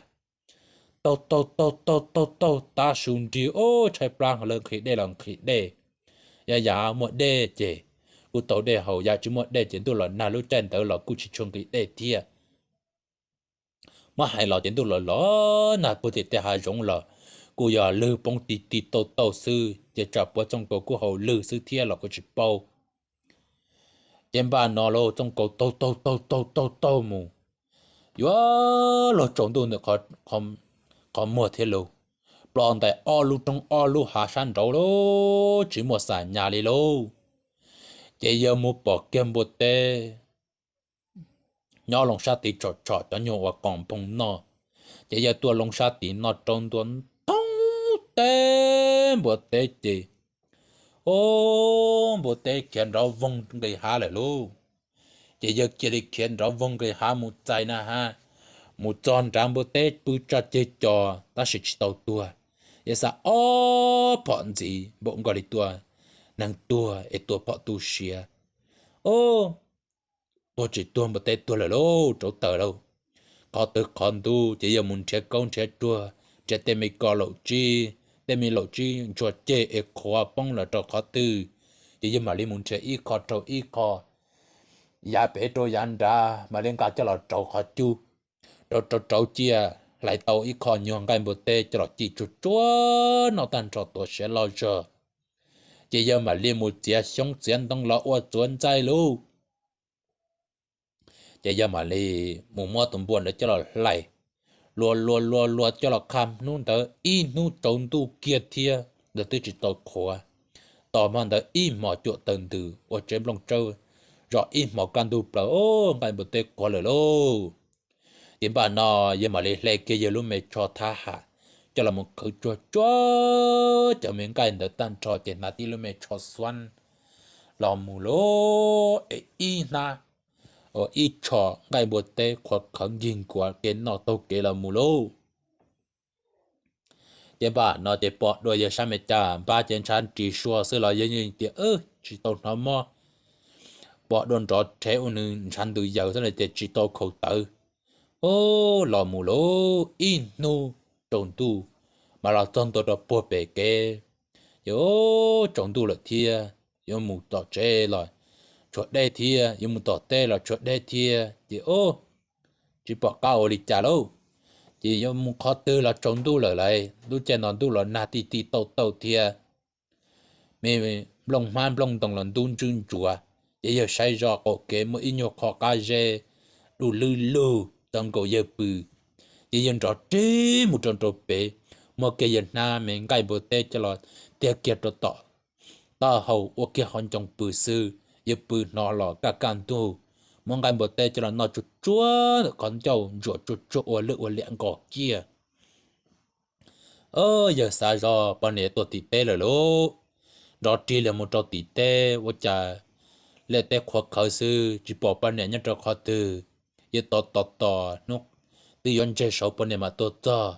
Taug taug taug taug taug taug tav su nrig, ob, tshaib plab lawv nqhis dej los nqhis dej. Yam yam muaj dej ces kuj tau dej haus, yam tsis muaj dej ces ntuj los nag lub caij ntawd los kuj tsis tshua nqhis dej thiab. Muab hais los ces ntuj los los nag puag tim tej hav zoov los kuj yog lwg poob ti ti tauj tauj xwb ces tsam puav Txooj Kaus kuj haus lwg xwb thiab los kuj tsis paub. Ces npaj no lauj, Txooj Kaus taug taug taug taug taug taug mus, yuav luag tsaus ntuj ntawm qhov muag thiab lauj, ploj ntais ob lub roob ob lub hav sab nraud lauj, tsis muaj xam nyas li lauj. Ces yawg mus pom kiag npua teb nyob loo sab tid tsom tsom cov nyuag uas qoom npoo noj, ces yawg tuaj loo sab tid noj rau ntua ntoob teb npua teb ces, ob, npua teb khiav nrov voog nqis hav lawm lauj. Ces yawg cia li khiav nrov voog nqis hav mus txais na has, mus txog nrad npua teb pw tsa ceg co tab sis tsis tau tuag. Yawg xav ob phom ntxiv npaum nkaus li tua neeg tuag es tua phom tu siav. Ob, tuag tsis tuag, npua teb tuag lawm lauj, rauv taws lauj. Qhov twg qhov ntug ces yawg mus nrhiav kaub nrhiav ruag, nrhiav tej me ko laum tsib, tej me laum tsib ntsuag ceg es qhuav poob los rau qhov twg, ces yawg mam li mus nrhiav ib qho rau ib qho, yav pem rau yav nrad mam li nqa coj los rauv qhov cub, rauv rauv rauv cia hlais tau ib qho nyuag nqaij npua teb coj los ci tsuag tsuag noj tag nrho tuav siav loj zog. Ces yawg mam li mus txiav xyoob txiav ntoo los ua txuav ntxaij lauj. Ces yawg mam li mus muab tus npua ntawd coj los hlais, luas luas luas luas coj los qha hnub ntawd ib hnub tsaus ntuj kiag thiab ntawd twb tsis tau qhuav. Tos hmo ntawd ib hmos cuam taws ntws ua tsev nplooj tsawb, zom ib hmos kaj ntug plaws, nqaij npua teb qhuav lawm lauj. Ces npaj no yawg mam li hle kiag yawg lub me tsho thab ham coj los mus qhwv tsuag tsuag cov me nqaij ntawd tag nrho ces hnav tib lub me tsho xuab los mus lauj, es ib hnab ib tsho nqaij npua teb qhuav qhawv nkig nkuav kev noj taug kev los mus lauj. Ces npaj no ces pom dua yawg sab me cas npab ces ntshav ris sua xwb los yawg yeej tias tsis tau hnov mob, pom dua nrov rhev ua nws ntshav ntws yaws xwb los ces tsis tau khaus tawv. Ub, los mus lauj, ib hnub tsaus ntuj mas los txog ntua rau puag pem kev. Ces ub, tsaus ntuj lawm thiab, yuav mus tom tsev los tshuav deb thiab, yuav mus tom teb los tshuav deb thiab, ces ub, tsis pom qab ua li cas lauj. Ces yuav mus qhov twg los tsaus ntuj lawm lauj, lub caij no ntuj los nag ti ti tauj tauj thiab, me nplooj hmab nplooj ntoo los ntub ntswb ntsuav. Ces yawg saib zoj qaum kev muaj ib nyuag qho qab zeb dub lwb lug txaus nkaus yawg pw. Ces yawg nrov rig mus rau rau pem, muab kiag yawg hnab me nqaij npua teb coj los tiag kiag rau tom taub hau ua kiag qhov ncoo pw xwb. Yawg pw hnov los kaj kaj ntug, muab nqaij npua teb coj los noj tsuag tsuag ntawm qhov ncauj ntsuam tsuag tsuag ua lwj ua liam nkaus kiag. Yawg xav zoj poj niam tuaj tim teb lawm lauj, nrov rig los mus rau tim teb ua cas liaj teb qhuav qhawv xwb tsis pom poj niam nyob rau qhov twg. Yawg tos tos tos hnub twb yuav ntseg saud poj niam mam tuaj txog.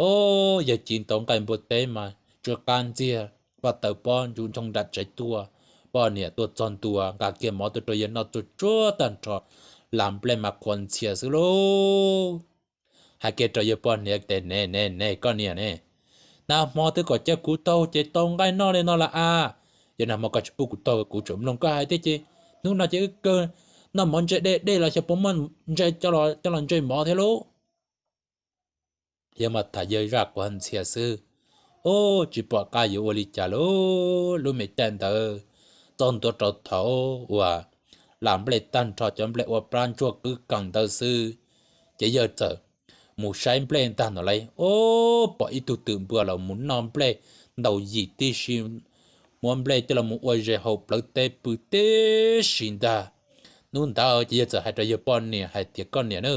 Ub, yawg ci tau nqaij npua teb mas tsw qab ntxiag, paj taws pob ntsuj ntshooj nram tsev tuaj. Poj niam tuaj txog ntua nqa kiag mov tuaj rau yawg noj tsuag tsuag tag nrho, lam nplej mas qhuav ntxhias xwb lauj. Hais kiag rau yawg poj niam tias, Ne ne ne, koj niam ne, nag hmo twb kom cia kuv taug ces tau nqaij noj li no lawm as. Yog nag hmo koj tsis pub kuv taug kuv tseem mloog koj hais thiab ces hnub no ces wb kawg noj mov ntse dej dej los xyov puas muaj ntse coj los ntse mov thiab lauj. Yawg mas tham yawg zaj quav ntxhias xwb. Ub, tsis pom qab yuav ua li cas lauj. Lub me caij ntawd txog ntua rau thaum uas lam nplej tag nrho cov nplej ua plab ntsuag qwb qees ntawd xwb, ces yawg txawm mus saib nplej ntag no lauj. Ub, pom ib tug twm npua los mus noj nplej ntaus yim tib si, muab nplej coj los mus ua zes haus plawv teb pw tib si ntag. Hnub ntawd ces yawg txawm hais rau yawg poj niam hais tias, Koj niam na,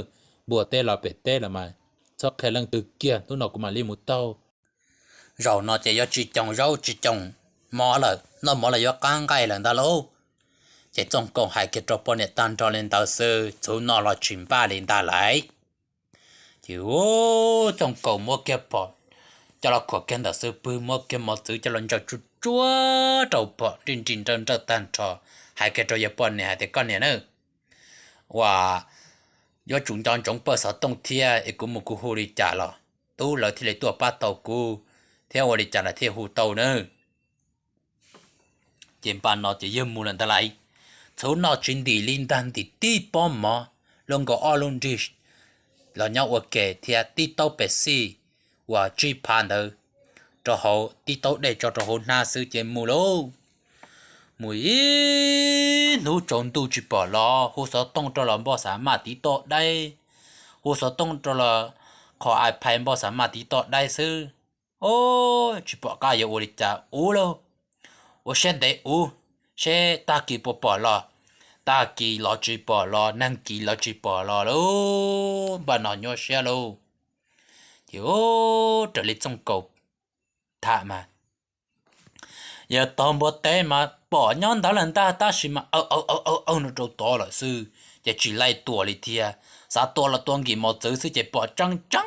npua teb los pem teb los mas txhob qhia leej twg kiag, hnub no kuv mam li mus taug. Zaum no ces yuav tsis coos zaub tsis coos mov lawm, noj mov los yuav qab nqaij lawm ntag lauj. Ces Txooj Kaus hais kiag rau poj niam tag nrho li ntawd xwb, txhuv no los tsis npaj li ntag lauj. Ces Txooj Kaus muab kiag phom coj los khuam kiag ntawm xub pwg, muab kiag mos txwv coj los ntsaws tsuag tsuag rau phom nrij nrij nrawj nrawj tag nrho, hais kiag rau yawg poj niam hais tias, Koj niam na, ua yuav tsum nco ntsoov pawj xov tooj thiab es kuv mus kuv hu li cas los tub lawv thiaj li tuaj pab tau kuv, thiab ua li cas lawv thiaj hu tau nawb. Ces npaj no ces yawg mus lawm ntag lauj. Txhuv no tsis ntim li ntag, ntim tib pob mov, luaj nkaus ob lub nrig los nyob ua ke thiab tib taub Pepsi uas tsib phav ntawd rau hauv, tib taub dej tso rau hauv hnab xwb ces mus lauj. Mus ib hnub tsaus ntuj tsis pom los, hu xov tooj rau los npoj xav maj tiv toj daib, hu xov tooj rau los qhov iPad npoj xav maj tiv toj daib xwb. Ub, tsis pom qab yuav ua li cas, ua lauj, ua siab ntev ua seb tag kis puas pom los. Tag kis los tsis pom los, nag kis los tsis pom los lauj, npaj no nyuaj siab lauj. Ces raws li Txooj Kaus tham mas yawg tog npua teb mas pom nyob ntawd lawm ntag, tab sis mas aw aw aw aw no rau tod lawm xwb, ces tsis laij tua li thiab. Xav tua los tua nkim mos txwv xwb ces pom tseeb tseeb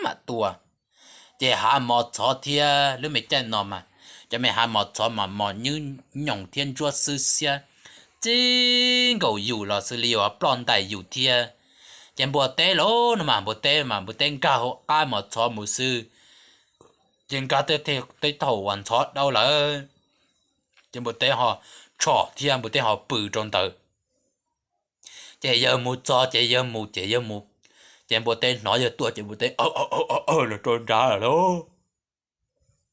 mam tua. Ces hav mos txhov thiab, lub me caij no mas cov me hav mos txhov mas mos nywb nyoos thiab ntsuab xwb xiab, txij nkaus yus los xws li yuav ploj ntais yus thiab. Ces npua teb los no mas npua teb mas npua teb nkag hauv qab mos txhov mus xwb, ces nkag tej thaum uas ntxhov dau lawm, ces npua teb ho tshom thiab npua teb ho pw rau ntawd. Ces yawg mus txog ces yawg mus ces yawg mus, Ces npua teb hnov yawg tuaj ces npua teb los rau nrad lawm lauj.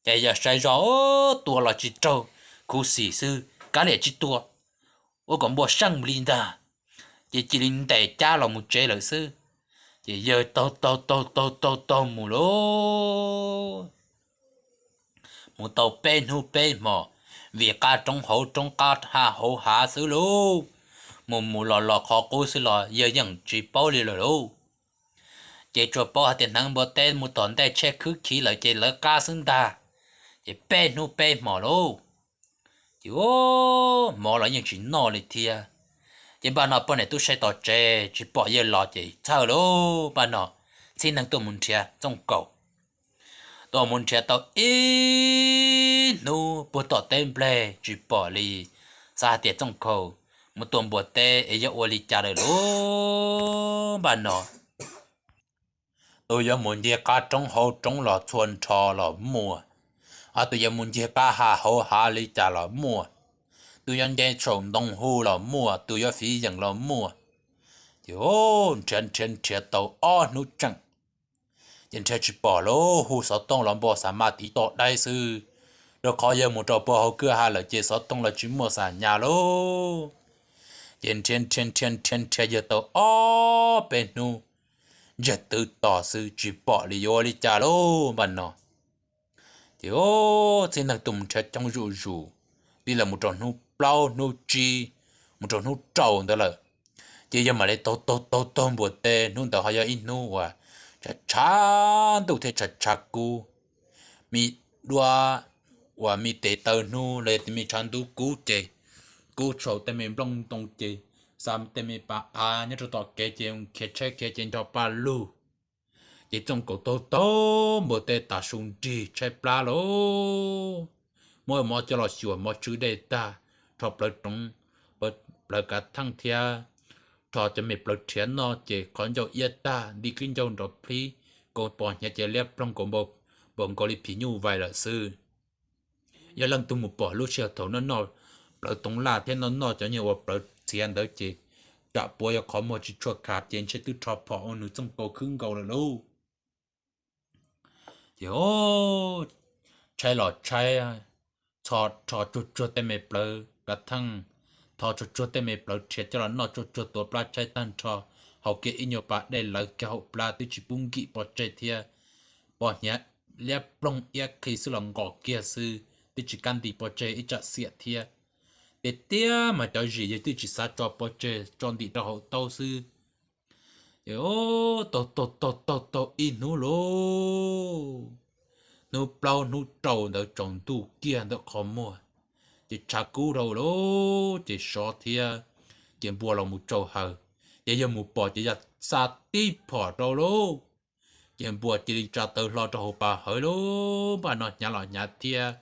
Ces yawg saib zoj, tua los tsis raug, khuv xim xwb, kav liam tsis tua, ua kom npua seej mus li ntag. Ces cia li ntes cab los mus tsev lawm xwb. Ces yawg taug taug taug taug taug taug mus lauj, mus tau peb hnub peb hmos, vim qab roob hauv roob, qab hav hauv hav xwb lauj. Mus mus los los qhov qub xwb los yawg yeej tsis paub li lawm lauj. Ces tsuas paub hais tias hneev npua teb mus tom ntej tsheb khwb khiv lawm ces lawv qab xwb ntag. Ces peb hnub peb hmos lauj, ces hmov los yeej tsis noj li thiab. Ces npaj no poj niam tub saib tom tsev tsis pom yawg los ces txhawj lauj, npaj no txhib neeg tuaj mus nrhiav Txooj Kaus. Tuaj mus nrhiav tau ib hnub puag tom teb nplej tsis pom li, xav hais tias Txooj Kaus mus tua npua teb es yog ua li cas lawm lauj. Npaj no tus yuav mus ncig qab roob hauv roob los txhua nrho los muaj, ho tus yuav mus ncig qab hav hauv hav li cas los muaj, tus yuav nce saum ntoo hu los muaj, tus yuav fiv yeem los muaj. Ces nrhiav nrhiav nrhiav tau ob hnub tseem, ces nrhiav tsis pom lauj, hu xov tooj los npog xav mas tiv toj daib xwb, rau qhov yawg mus rau puag hauv kwj ha lawm ces xov tooj los tsis muaj xas nyas lauj. Ces nrhiav nrhiav nrhiav nrhiav nrhiav yawg tau ob peb hnub, ntsiag twv tos xwb tsis pom li yuav ua li cas lauj. Npaj no ces txhib neeg tuaj mus nrhiav coob zuj zus, tib lawv mus rau hnub plaub hnub tsib, mus rau hnub rau ntawd lawm. Ces yawg mam li taug taug taug taug npua teb, hnub ntawd ho yog ib hnub uas tshav tshav ntuj thiab tshav tshav kub, me duab uas me tes taw hnub los yog tes me tshav ntuj kub ces kub saum tej me nplooj ntoo ces xa tej me pas av nyob rau tom kev ces khiav tsheb khiav ces nco pa lug. Ces Txooj Kaus taug taug npua teb tas su nrig tshaib plab lauj, muab mov coj los xyuas mov tswb dej tag, rho plawv roov, plawv kav theej thiab rho cov me plawv rhiav noj ces qhov ncauj iab tag nti kib ncauj nrov plhib, kaus pos hnyav ces liab ploog kaus npau nkaus li phim nyuj vais lawm xwb. Yog leej twg mus pom lub sij hawm thaum noj noj plawv toov laj thiab noj noj cov nyuag uas plawv txiav ntawd ces tsam puav yog qhov muag tsis tshua khav ces ntshe twb rho phom ua nws Txooj Kaus khwb nkaus lawm lauj. Ces tshaib los tshaib, txho rho tsuag tsuag tej me plawv kav theej, tho tsuag tsuag tej me plawv rhiav coj los noj tsuag tsuag tuav plab tshaib tag nrho, haus kiag ib nyuag pas dej lawv kiag hauv plab twb tsis pub nkim pov tseg thiab. Pos hnyav liab ploog iab qhi xwb los nqos kiag xwb twb tsis kam ntim pov tseg ib tsam xiam thiab. Tiag tiag mas cov zis yawg twb tsis xav tso pov tseg, tso ntim rau hauv taub xwb. Ces taug taug taug taug ib hnub lauj, hnub plaub hnub rau ntawd tsaus ntuj kiag ntawm qhov muag, ces tshav kub dhau lauj, ces sov thiab, ces npua los mus tsau haws, ces yawg mus pom ces yawg xa tib phom rau lauj, ces npua cia li tsa tawv hlo rau hauv pas hawv lauj. Npaj no hnyav los hnyav thiab,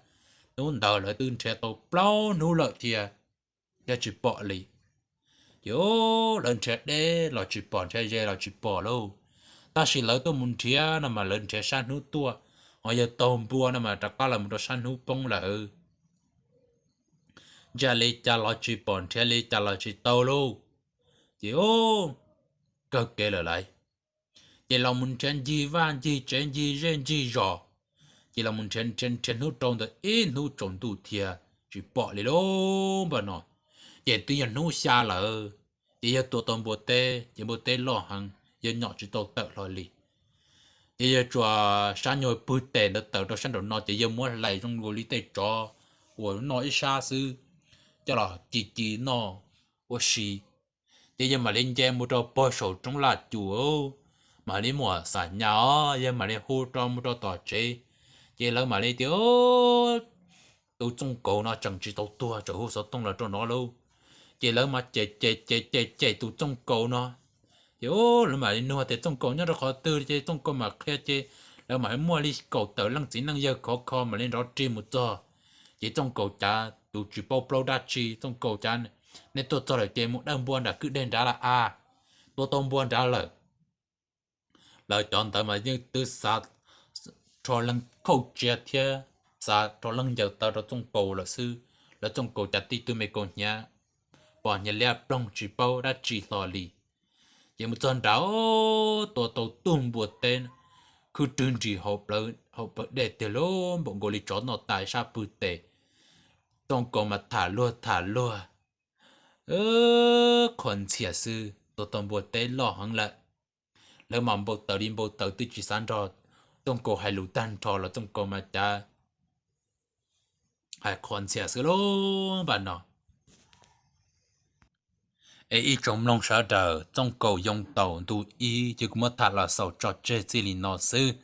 hnub ntawd lawv twb nrhiav tau plaub hnub lawm thiab, thiab tsis pom li. Ces lawv nrhiav deb los tsis pom, nrhiav ze los tsis pom lauj. Tab sis lawv tuaj mus nrhiav no mas lawv nrhiav sab hnub tuaj, ho yawg taug npua no mas rov qab los mus rau sab hnub poob lawm. Ntsia li cas los tsis pom, nrhiav li cas los tsis tau lauj. Ces kawg kev lawm lauj. Ces los mus nrhiav ncig vaj ncig tsev ncig zej ncig zos, ces los mus nrhiav nrhiav nrhiav hnub rau ntawd ib hnub tsaus ntuj thiab tsis pom li lauj. Npaj no ces twb yog hnub xya lawm, ces yawg tua tau npua teb ces npua teb loj heev, yawg nyom tsis tau tawm hlo li. Ces yawg tsuas sab nyuag pwg tes ntawd tawm rau sab nraum no ces yawg muab hlais zoo nkaus li tej tsov uas noj ib sab xwb, coj los ci ci noj ua si. Ces yawg mam li nce mus rau pog saum roob laj cum, mam li muaj xam nyas os, yawg mam li hu rau mus rau tom tsev. Ces lawv mam li tias, tus Txooj Kaus no tseem tsis tau tuag, tseem hu xov tooj los rau no lauj. Ces lawv mas cem cem cem cem cem tus Txooj Kaus no. Ces lawv mam li nug tias Txooj Kaus nyob rau qhov twg, ces Txooj Kaus mam qhia, ces lawv mam li muaj li kaum tawm leej txiv neej yawg khov kho mam li nrov rig mus txog. Ces Txooj Kaus cav tus tsis paub plaub dab tsi, Txooj Kaus cav, nej tuaj txog lawm ces mus dawj npua nram kwj deg nrad lawm a, tua tau npua nrad lawm. Lawv cov ntawd mas yeej twb xav rho leeg khauj tsiav thiab xav rho leeg ncaws taw rau Txooj Kaus lawm xwb. Lawv Txooj Kaus cav tib tug me kaus hnyav, pos hnyav liab ploog tsis paub dab tsi hlo li. Ces mus txog nrad, tua tau tug npua teb khwb rwg nris hauv plawv dej tiag lauj, npaum nkaus li tsov noj tas sab pwg tes. Txooj Kaus mas tham luag tham luag, qhuas ntxhias xwb, tua tau npua teb loj heev lawm. Lawv mas npau taws li npau taws twb tsis xav nrog Txooj Kaus hais lus tag nrho los Txooj Kaus mas cav hais qhuas ntxhias xwb lauj npaum no. Es ib tsoom mloog sawv daws, Txooj Kaus yoo taus ntu ib ces kuv muab tham los xaus tso tseg txij li no xwb.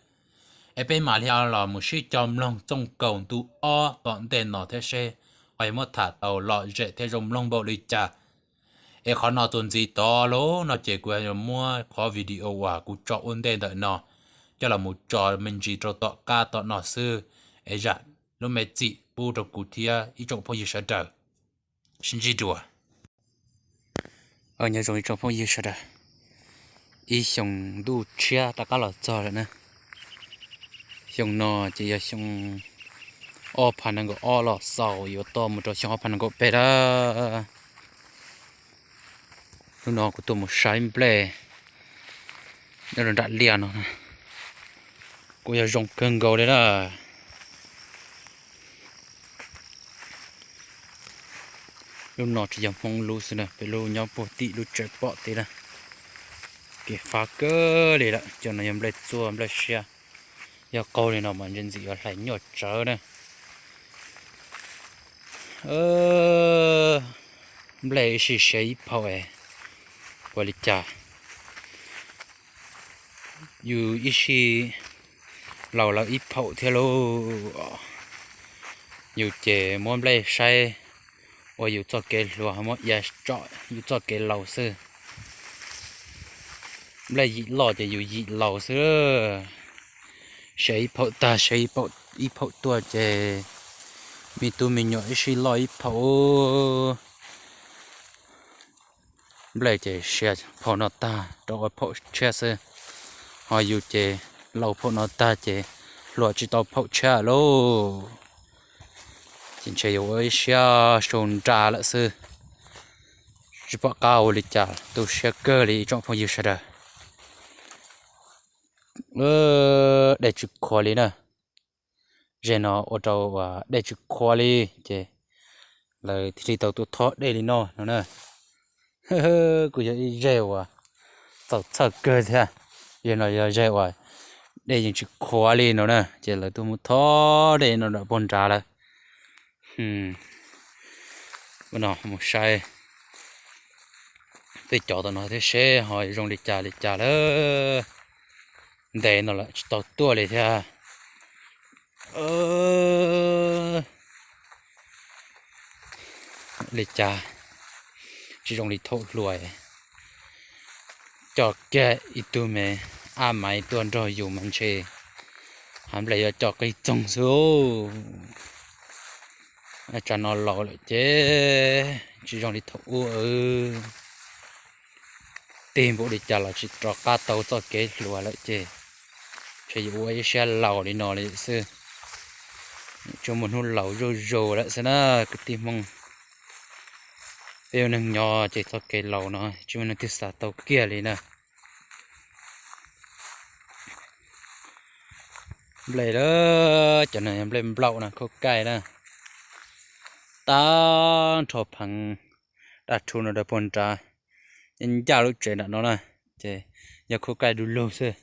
Es peb mam li los mus sib cog mloog Txooj Kaus ntu ob tom ntej no thiab seb ho yuav muab tham tau lom zem thiab zoo mloog npaum li cas. Es qhov no txuas ntxiv tod lauj no ces kuv yuav muab qhov video uas kuv tso ua ntej ntawm no coj los mus tso me ntsis rau tom qab tom no xwb. Es zam lub me txim pub rau kuv thiab ib tsoom phooj ywg sawv daws. Sib ntsib dua. Nyob zoo ib tsoom phooj ywg sawv daws, ib xyoo ntuj tshiab rov qab los txog lawm na. Xyoo no ces yog xyoo ob phav nees nkaum ob los xaus yuav toj mus rau xyoo ob phav nees nkaum peb lawm. Hnub no kuv tuaj mus saib nplej nyob rau nram liaj no, kuj yog zoo kawg nkaus li na. Lub no tsis yog Hmoob lub xwb na, peb lub nyob puag tim lub tsev pom tib na. Kev fab kawg li lawm, cov no yog nplej txua nplej siab. Yog qaug li no mas ntse ntxim yuav hlais nyuaj tsawv na. Nplej ib sij siav ib phaum es ua li cas yus ib sij laus lawv ib phaum thiab lauj. Yus ces muab nplej saib ua yus txoj kev hluas, muab ia tsom yus txoj kev laus xwb. Nplej yim loj ces yus yim laus xwb. Siav ib phaum tag siav ib phaum tuaj ces me tub me nyuam ib sij loj ib phaum. Nplej ces siav phaum no tag rov ua phaum tshiab xwb, ho yus ces laus phaum no tag ces hluas tsis tau phaum tshiab lauj. Ces ntshe yuav ua ib siab sau nra lawm xwb. Tsis pom qab ua li cas, tu siab kawg li ib tsoom phooj ywg sawv daws. Dej tsis qhuav li na. Zeg no ua rau dej tsis qhuav li ces lawv thiaj li tau tuaj thob dej li no no na. Kuj yog ib zeg uas txaus txhawj kawg thiab. Zeg no yog zeg uas dej yeej tsis qhuav li no na, ces lawv tuaj mus thob dej no nram puag nrad lawm. No mus saib tej cov tom no thiab seb ho zoo li cas li cas lawm. Ntev no lawm tsis tau tuaj li thiab. Li cas tsis zoo li thaum hluas, coj kiag ib tug me ab maiv tuaj nrog yus mas ntshe hav nplej yuav coj qis txoog xwb. Tsam no laus lawm ces tsis zoo li thaum ub. Tig npaum li cas los tsis rov qab tau txoj kev hluas lawm ces ntshe yuav ua ib siab laus li no li xwb. Tsuas muaj hnub laus zuj zus lawm xwb na kwv tij Hmoob. Peb ua neeg nyob ces txoj kev laus no tsis muaj neeg twg xav tau kiag li na. Nplej lawm, cov no yog nplej nplaum na, khaub kaij na. Tag nrho pheev daj rhu no rau puag nrad, ncaj lub tsev nram no na, ces yog khaub kaij du lug xwb.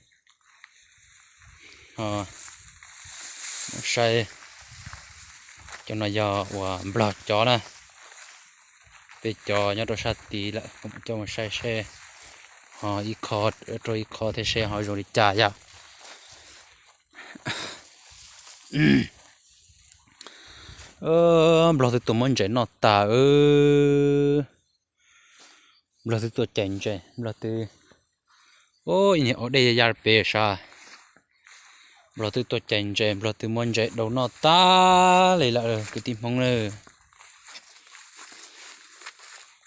Saib, cov no yog uas nplog cov na, peb cov nyob rau sab tid lawm, coj mus saib seb ho ib qho rau ib qho thiab seb ho zoo li cas yom. Nplog twb tuaj muab ntses noj tas. Nplog twb tuaj cais ntses, nplog twb, ib niag ob dej ya ya pem sav. Nplog twb tuaj cais ntses, nplog twb muab ntses dau noj tas li lawm kwv tij Hmoob na.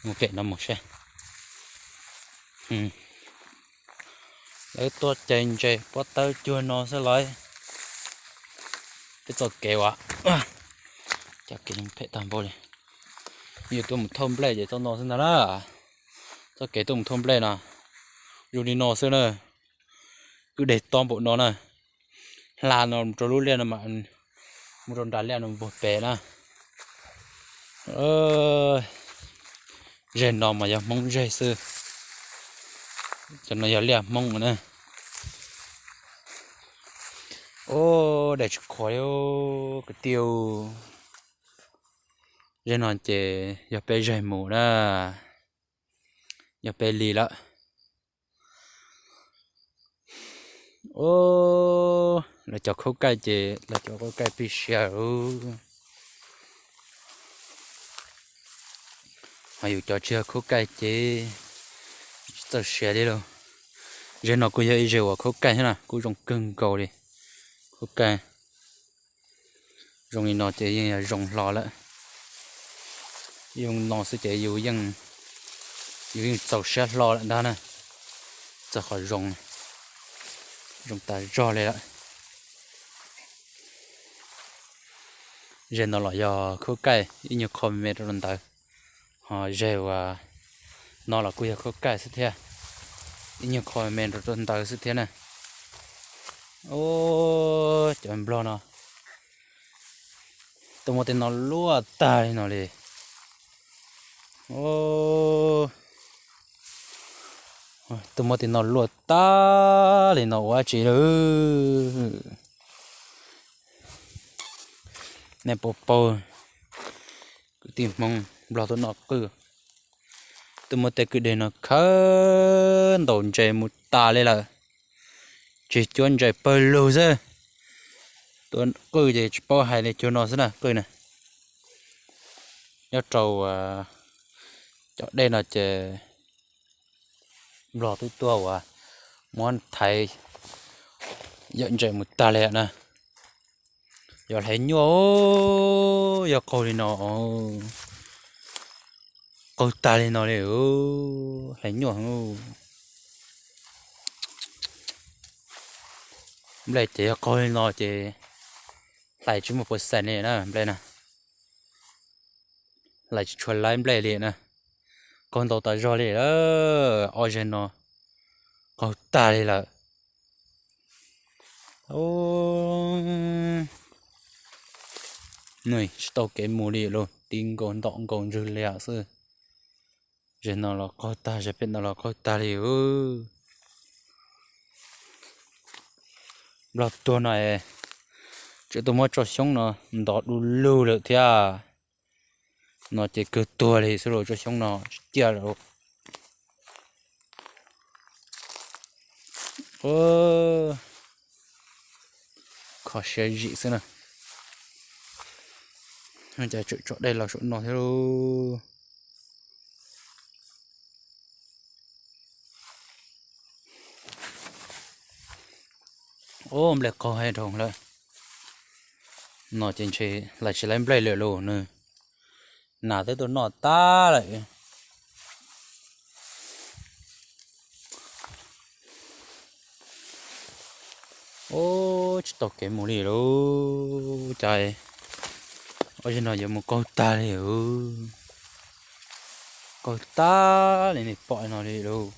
Mus pem no mus seb. Lawv tuaj cais ntses pob tawb cuag no xwb lauj. Peb txoj kev uas, cov kev phem tag npaum li. Yus tuaj mus thauj nplej ces txoj no xwb ntag na. Txoj kev tuaj mus thauj nplej no, Zoo li no xwb na. Kwj deg tob npaum no na. Hla no mus rau lub liaj no mas, mus rau nram liaj no puag pem na. Zeg no mas yog Hmoob zeg xwb. Cov no yog liaj Hmoob na. Ub, dej tsis qhuav li kwv tij. Zeg no ces yog peb zeg mus na, yog peb li lawm. Ub, lawv cov khaub kaij ces lawv cov khaub kaij pib siav lawm. Ho yus cov tsis yog khaub kaij ces tsis txawj siav li lauj. Zeg no kuj yog ib zeg uas khaub kaij thiab na, kuj zoo kawg nkaus li. Khaub kaij zoo li no ces yeej yog zoo hlo lawm. Zoo no xwb ces yus yeej txaus siab hlo lawm ntag na. Txog qhov zoo, zoo tas zog li lawm. Zeg no los yog khaub kaij ib nyuag qho me me rau rau ntawd. Ho zeg uas no los kuj yog khaub kaij xwb thiab, ib nyuag qho me me rau rau ntawd xwb thiab na. Ub, cov nplog no tuaj muab tej no luaj tag li no li. Tuaj muab tej no luaj tag li no ua dab tsi lawm? Nej puas paub, kwv tij Hmoob nplog tuaj noj qwj, tuaj muab tej kwj deg no khawb ntaus ntses mus tas li lawm. Tsis cuab ntses pawg lug xwb. Tuaj qwj ces tsis paub hais li, cuag no xwb na qwj na. Nyob rau cov dej no ces nplog twb tuaj uas muab thaiv yawm ntses mus tag li na. Yog hlais nyuaj, yog qaug li no, qaug tag li no li, hlais nyuaj. Nplej ces yog qaug li no ces hlais tsis muaj puas xais li na nplej na. Hlais tsis tshua laib nplej li na. Qaug ntau tas zog li lawm, ob zeg no qaug tag li lawm. Nws tsis tau kev mus li lauj, ti nkaus ntom nkaus ntswg liam xwb. Zeg no los qaug tag, zeg pem no los qaug tag li. Nplog tuag no es tseem tuaj muab tsob xyoob no ntov du lug lawm thiab. No ces kawg tuag li xwb lauj, tsob xyoob no tsis ciaj lawm. Kho siab zim xwb na. Cas tseem tso dej los saum no thiab lauj. Ub, nplej qaug heev dhau lawm. No ces ntshe hlais tsis laib nplej lawm lauj, nws nas twb tuaj noj tag lawm. Ub, tsis tau kev mus li lauj, cas ob zeg no yuav mus qaug tag li. Qaug tag li nej pom no li lauj.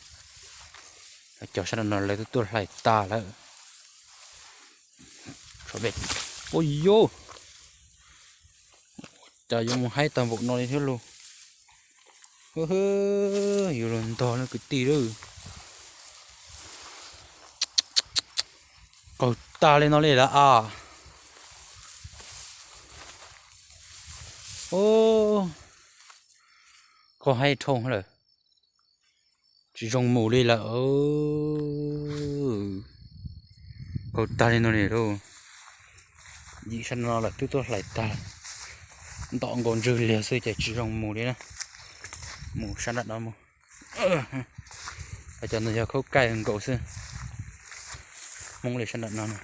Cov sab no lawv twb tuaj hlais tas lawm. Ua yuv, cas yuav mus haib tag npaum no li thiab lauj. Yus los ntog no kwv tij lauj. Qaug tag li no li lawm as. Ub, qaug heev dhau lawm. Tsis zoo mus li lawm. Qaug tag li no li lauj. Yim sab no lawm twb tuaj hlais tag, ntom nkaus ntswg liag xwb ces tsis zoo mus li na. Mus sab nram no mus. Cov no yog khaub kaij nkaus xwb. Hmoob li sab nram no na.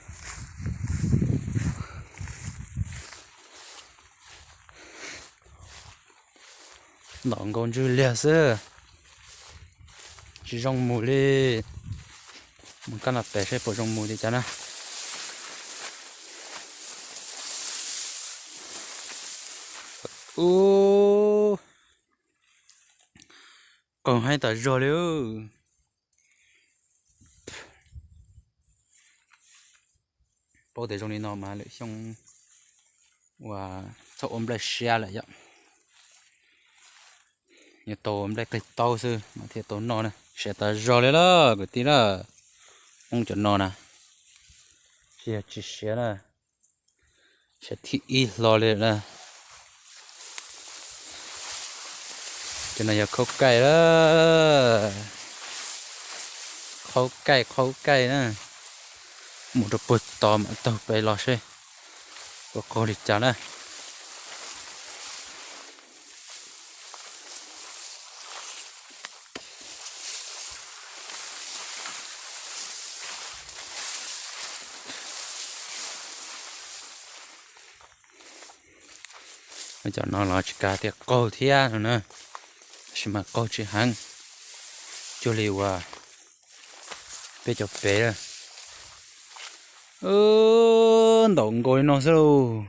Ntom nkaus ntswg liag xwb, tsis zoo mus li. Mus kab no pem seb puas zoo mus li cas na. Ub, qaug heev tas zog li. Paub tias zoo li no mas lwm xyoo uas txhob ua nplej siab lawm yom. Yuav tau ua nplej qig taub xwb mas thiaj tau noj na. Siav tas zog li lawm kwv tij na. Hmoob cov no na, tsis yog tsis siav na, siav thib ib hlo li na. Cov no yog khaub kaij la, khaub kaij, khaub kaij na. Mus rau puag tod mam taug pem los seb puas qaug li cas na. Cov no los tsis kav tias qaug thiab no na, tab sis mas qaug tsis heev, cuag li uas peb cov pem. Ntaus nkaus li no xwb lauj,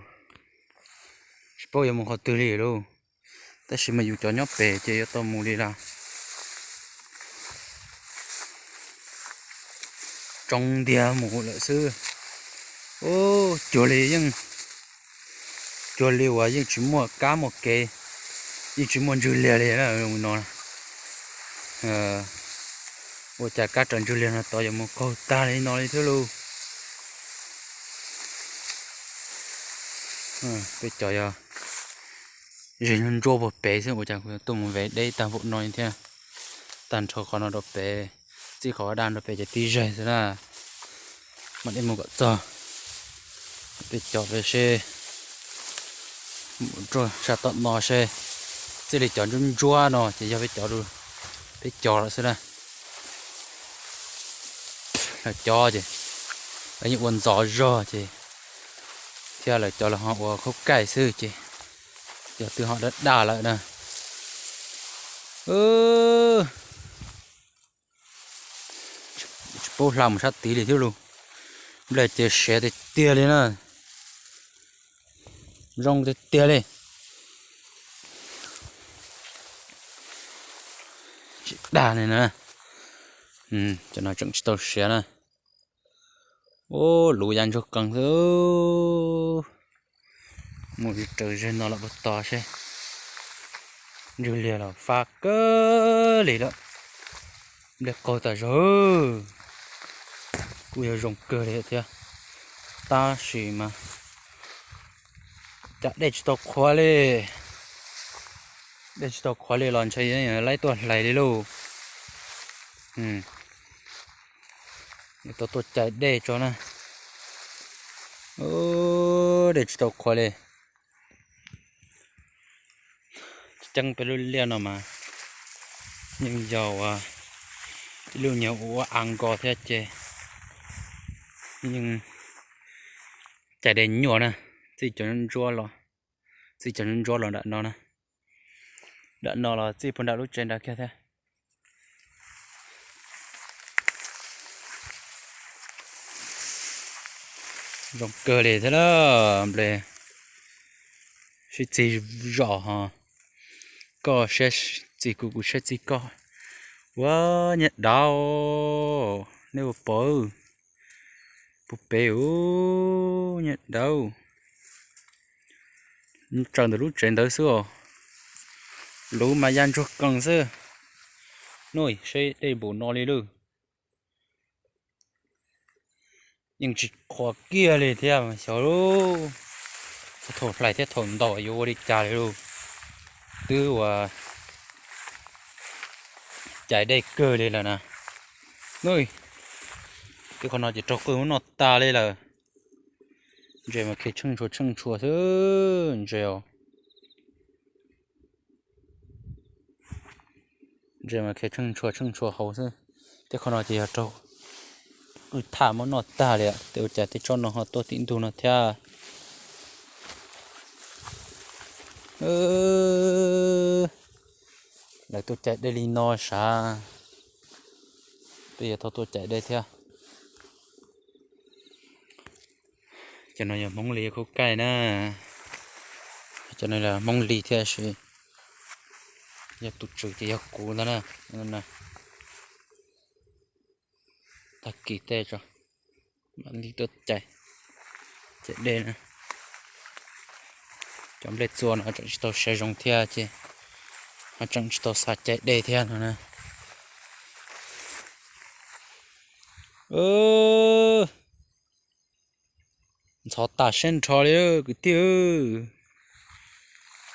tsis paub yuav mus qhov twg li lauj. Tab sis mas yus cov nyob pem ces yuav tau mus li las, tsoo ntiag mus lawm xwb. Ub, cuag li yeej, cuag li uas yeej tsis muaj kab muaj kev, yeej tsis muaj ntswg liag li no. Ua cas kab raws ntswg liag no tod yuav mus qaug tag li no li thiab lauj. Peb cov yog zig ntsuab puag pem xwb, ua cas kuv tuaj mus vev deb tag npaum no thiab. Tag nrho qhov no rau pem, txij qhov daj rau pem ces tib zaug xwb na. Mam li mus kom txog peb cov pem seb, mus rau sab tom no seb. Txij li cov ntsuab ntsuab no ces yog peb cov, peb cov lawm xwb na. Lawv cov ces lawv yeej ua ntxov zog ces, thiab lawv cov los ho ua khaub kaij xwb ces yog twb ho daj daj lawm na. Tsis paub hla mus sab tid li thiab lauj. Nplej ces siav tiag tiag li na, zoo tiag tiag li. Tsis dag li na. Cov no tseem tsis tau siav na. Ub, luv ya ntsuag qees xwb. Mus raws zog no los puag tod seb. Ntswg liag los fab kawg li lawm. Nplej qaug tas zog. Kuj yog zoo kawg li thiab, tab sis mas cas dej tsis tau qhuav li. Dej tsis tau qhuav li los ntshe laib tuaj hlais li lauj. Tau tuaj cais dej tso na. Dej tsis tau qhuav li. Ceeb peb lub liaj no mas yeej yog ua ib lub nyuag ua a nkos thiab ces yeej cais dej nyuaj na. Txij cov ntsuab los, txij cov ntsuab los nram no na. Nram no los txij puag nram lub tsev nrad kiag thiab. Zoo kawg li thiab na. Nplej sib txig zos ho, koj siab txig kuv, kuv siab txig koj. Ua nyias dav, nej ua pom puag pem ub, nyias dav. Tsaws ntawm lub tsev ntawd xwb os. Luv mas ya ntsuag qees xwb. Nuj, seb dej npaum no li lawm. Yeej tsis qhuav kiag li thiab mas xyov lub, thaum hlais thiab thaum ntaus yuav ua li cas li lauj. Twb ua cais dej kawg li lawm na. Nuj, twb qhov no ces raug qwj muab noj tag li lawm. Ntses mas khiav tsheej tshua tsheej tshua xwb ntses os. Ntses mas khiav tsheej tshua tsheej tshua hauv xwb. Tej qhov no ces yog raug qwj thaj muab noj tag li. Tej ua cas tej tsob no ho tuaj tim ntug no thiab. Lawv tuaj cais dej li no sav, peb yuav tau tuaj cais dej thiab. Cov no yog Hmoob Lis khaub kaij na. Cov no yog Hmoob Lis thiab sis yog tus tswv ces yog kuv ntag na. Tag kis tej tso mam li tuaj cais. Cais dej na. Cov nplej txua no tseem tsis tau sawv zoo thiab ces ho tseem tsis tau xa cais dej thiab no na. Ntxhov tas siab nrho li kwv tij.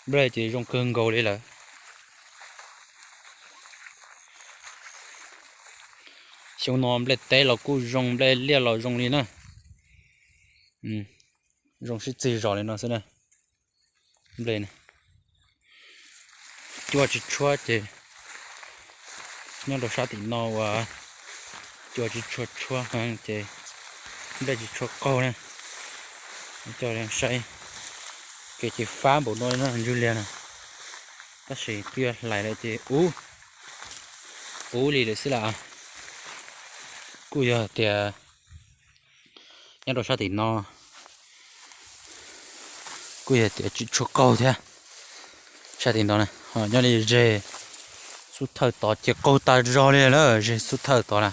Nplej ces zoo kawg nkaus li lawm. Xyoo no nplej teb los kuj zoo, nplej liaj los zoo li na. Zoo sib txig zos li no xwb na. Nplej cua tsis tshuab ces nyob rau sab tim no uas cua tsis tshua tshuab ces nplej tsis tshua qaug na. Coj saib, kev ces fab npaum no li no, Ntswg Liag na. Tab sis twb yuav hlais lawm ces ub, ub li lawm xwb las. Kuj yog tias nyob rau sab tim no kuj yog tias tsis tshua qaug thiab. Sab tim no na, nyob li zeg xub thawj tod ces qaug tas zog li na, zeg xub thawj tod na.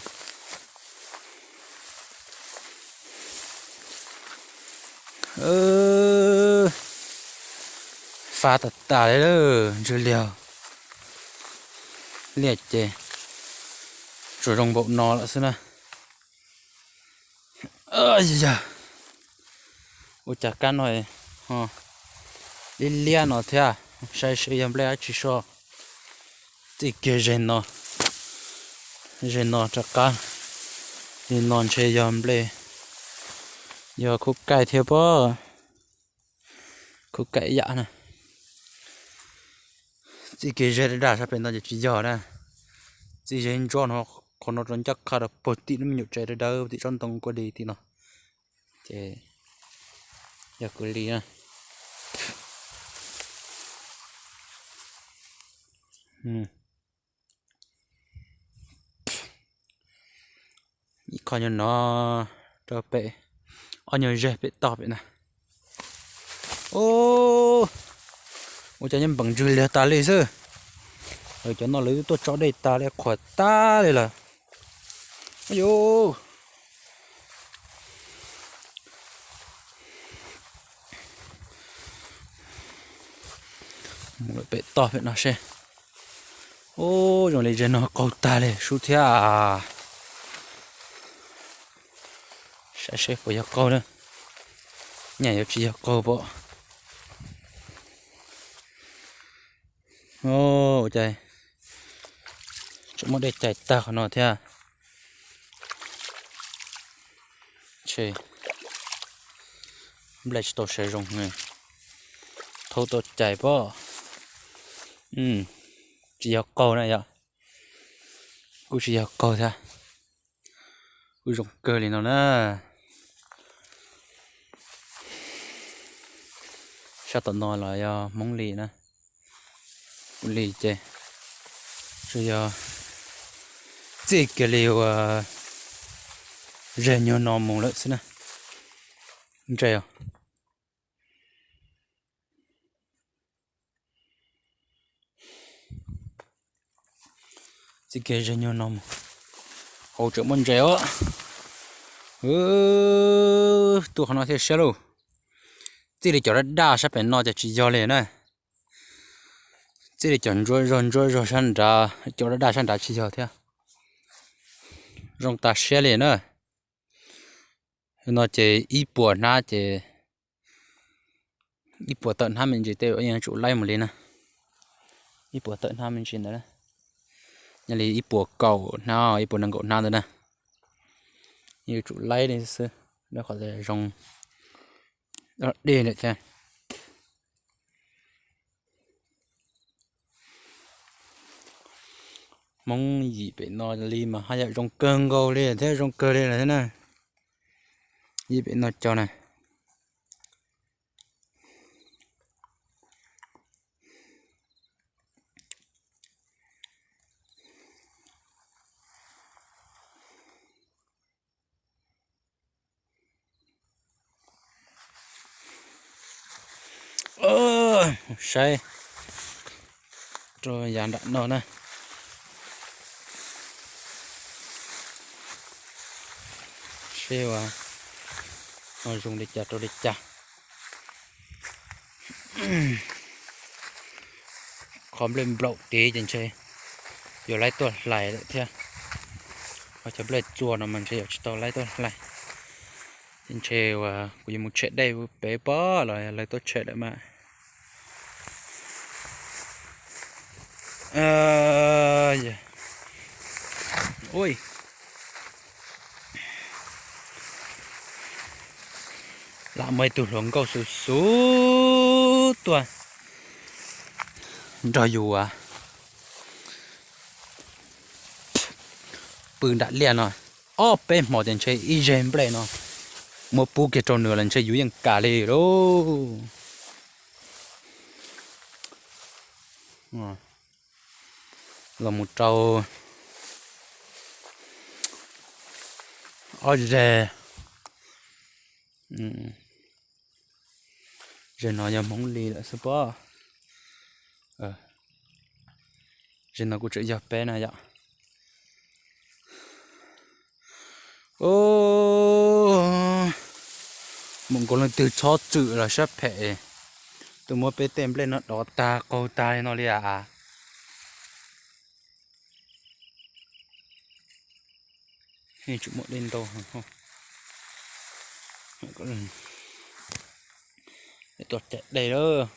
Fab tas tas li lawm Ntswg Liag. Liaj ces tsuas zoo npaum no lawm xwb na. Yog, ua cas kab no liab liab no thiab, saib seb yog nplej dab tsi soj. Txij kiag zeg no, zeg no rov qab li no ntshe yog nplej, yog khub kaij thiab pob. Khub kaij yam na. Txij kiag zeg daj daj sab pem no ces tsis yog na. Txij zeg ntsob no, qhov no rau ncaj qha rau puag tim lub me nyuam tsev dawb dawb tim tsob ntoo kuj li tim no. Ces yog kuj li na. Ib qho nyuag no rau pem, ob nyuag zeg pem toj pem na. Ua cas nyob npeem Ntswg Liag tas li xwb. Cov no lawv tuaj tso dej tas li qhuav tag li lawm. Au, mus lawm pem toj pem no seb. Ub, zoo li zeg no qaug tag li sub thiab. Saib seb puas yog qaug na. Nyaj yuav tsis yog qaug pom. Ua cas tseem muaj dej cais tag qhov no thiab. Ntshe nplej tsis tau sawv zoo, thaub tau cais pob. Tsis yog qaug na yom. Kuj tsis yog qaug thiab. Kuj zoo kawg li no na. Sab tom no los yog Hmoob li na. Kuj li ces tsuas yog txij kiag li uas zeg nyuag no mus lawm xwb na. Ntse os. Txij kiag zeg nyuag no mus, hauv tseem muaj ntses os. Tuaj qhov no thiaj siab lauj. Txij li cov daj daj sab pem no ces tsis yog li na. Txij li cov ntsuab zog ntsuab zog sab nrad, cov daj daj sab nrad tsis yog thiab. Zoo tas siab li na. No ces ib puas hnab ces, ib puas tawm hnab me ntsis tej yeej yuav tsum laib mus li na. Ib puas tawm hnab me ntsis ntawd, nyob li ib puas kaum hnab, ib puas nees nkaum hnab ntawd na. Yeej yuav tsum laib li xwb, rau qhov tias zoo dej lawm thiab. Hmoob yim pem no li mas haj yam zoo kawg nkaus li thiab, zoo kawg li lawm thiab na. Yim pem no cov na. Saib rau yav nram no na. Seb uas no zoo li cas rau li cas. Qhov nplej nplaum tid ces ntshe yuav laib tuaj hlais lawm thiab. Ho cov nplej txua no mas ntshe yuav tsis tau laib tuaj hlais. Ces ntshe uas kuv yuav mus tshem dej pem pob los lawv tuaj tshem lawm mas. Lam muaj ib tug hluas nkauj xub xub tuaj nrog yus pw nram liaj no. Ob peb hmo ces ntshe ib zeg nplej no muab pub kiag rau nws los ntshe yus yeej kam li lauj. Los mus rau ob zeg. Zeg no yog Hmoob Lis lawm xwb pob. Zeg no kuj tseem yog peb na yom. Mus nkaus leej twg txhob txwm los sab phem, tuaj muab peb tej nplej no dov tag qaug tag li no li as. Yeej tsis muaj dej ntau. Tuaj caij dej lawm.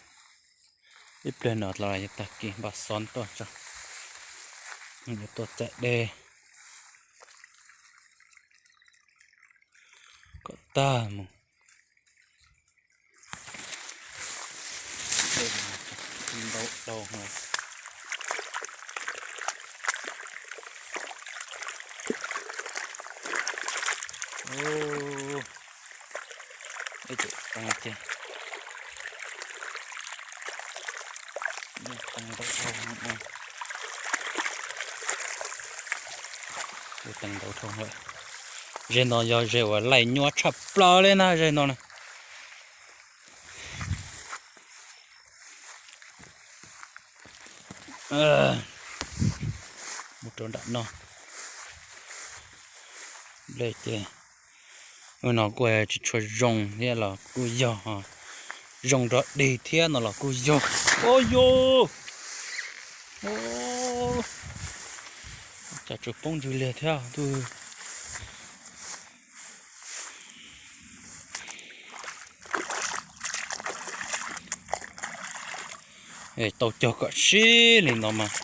Ib pliag no los yuav tag kis npaj xov tuaj tso. Yuav tuaj caij dej kom tag mus. Ntau dhau. Ib tug tee ces, tee ntau dhau. Tee ntau dhau lawm. Zeg no yog zeg uas laij nyuaj tshaj plaws li na, zeg no na. Mus rau nram no. Nplej ces no kuj tsis tshua zoo thiab los kuj yog, zoo nrog dig thiab no los kuj yog. Ua yus, cas tsuas poob ntsws liag thiab. Tau cog kom sib li no mas,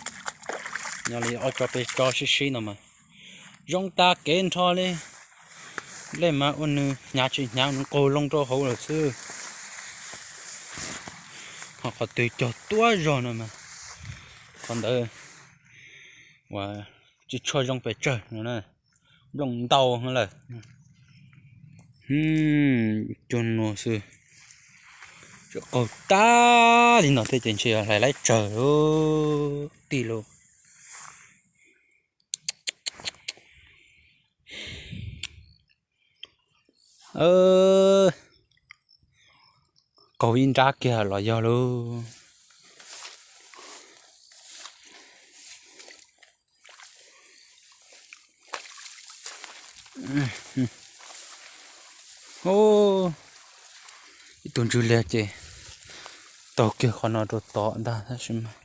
nyob li ob tsob peb tsob sib sib no mas zoo tas kev nrho li. Nplej mas ua nws hnyav tsis hnyav nws qaug loo rau hauv lawm xwb. Ho qhov twg cog tuab zog no mas qhov ntawd uas tsis tshua zoo pes tsawg no na. Nplooj ntau lawm. Cuag no xwb. Tsuas qaug tag li no thiab ces ntshe hlais laib tsawg tij lauj. Qaug ib nrab kiag los yog lauj. Ib tug ntsws liag ces taug kiag qhov no rau tod ntag tab sis mas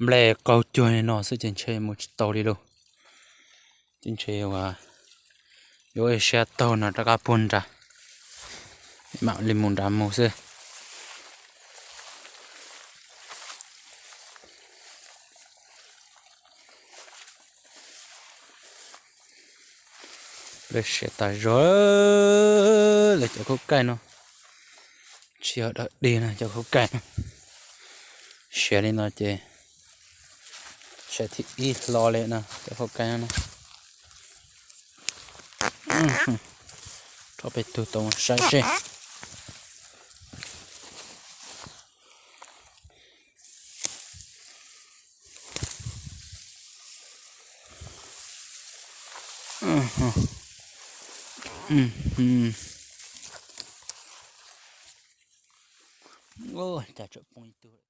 nplej qaug cuag li no xwb ces ntshe mus tsis tau li lauj. Ces ntshe uas yuav ib siab taug no rov qab puag nrad, mam li mus nrad mus xwb. Lawv siav tas zog lawv cov khaub kaij no, tsis yog dawb dig na cov khaub kaij no. Siav li no ces siav thib ib hlo li na cov khaub kaij no. Rho peb tug tau saib seb. Cas tseem poob ib tug.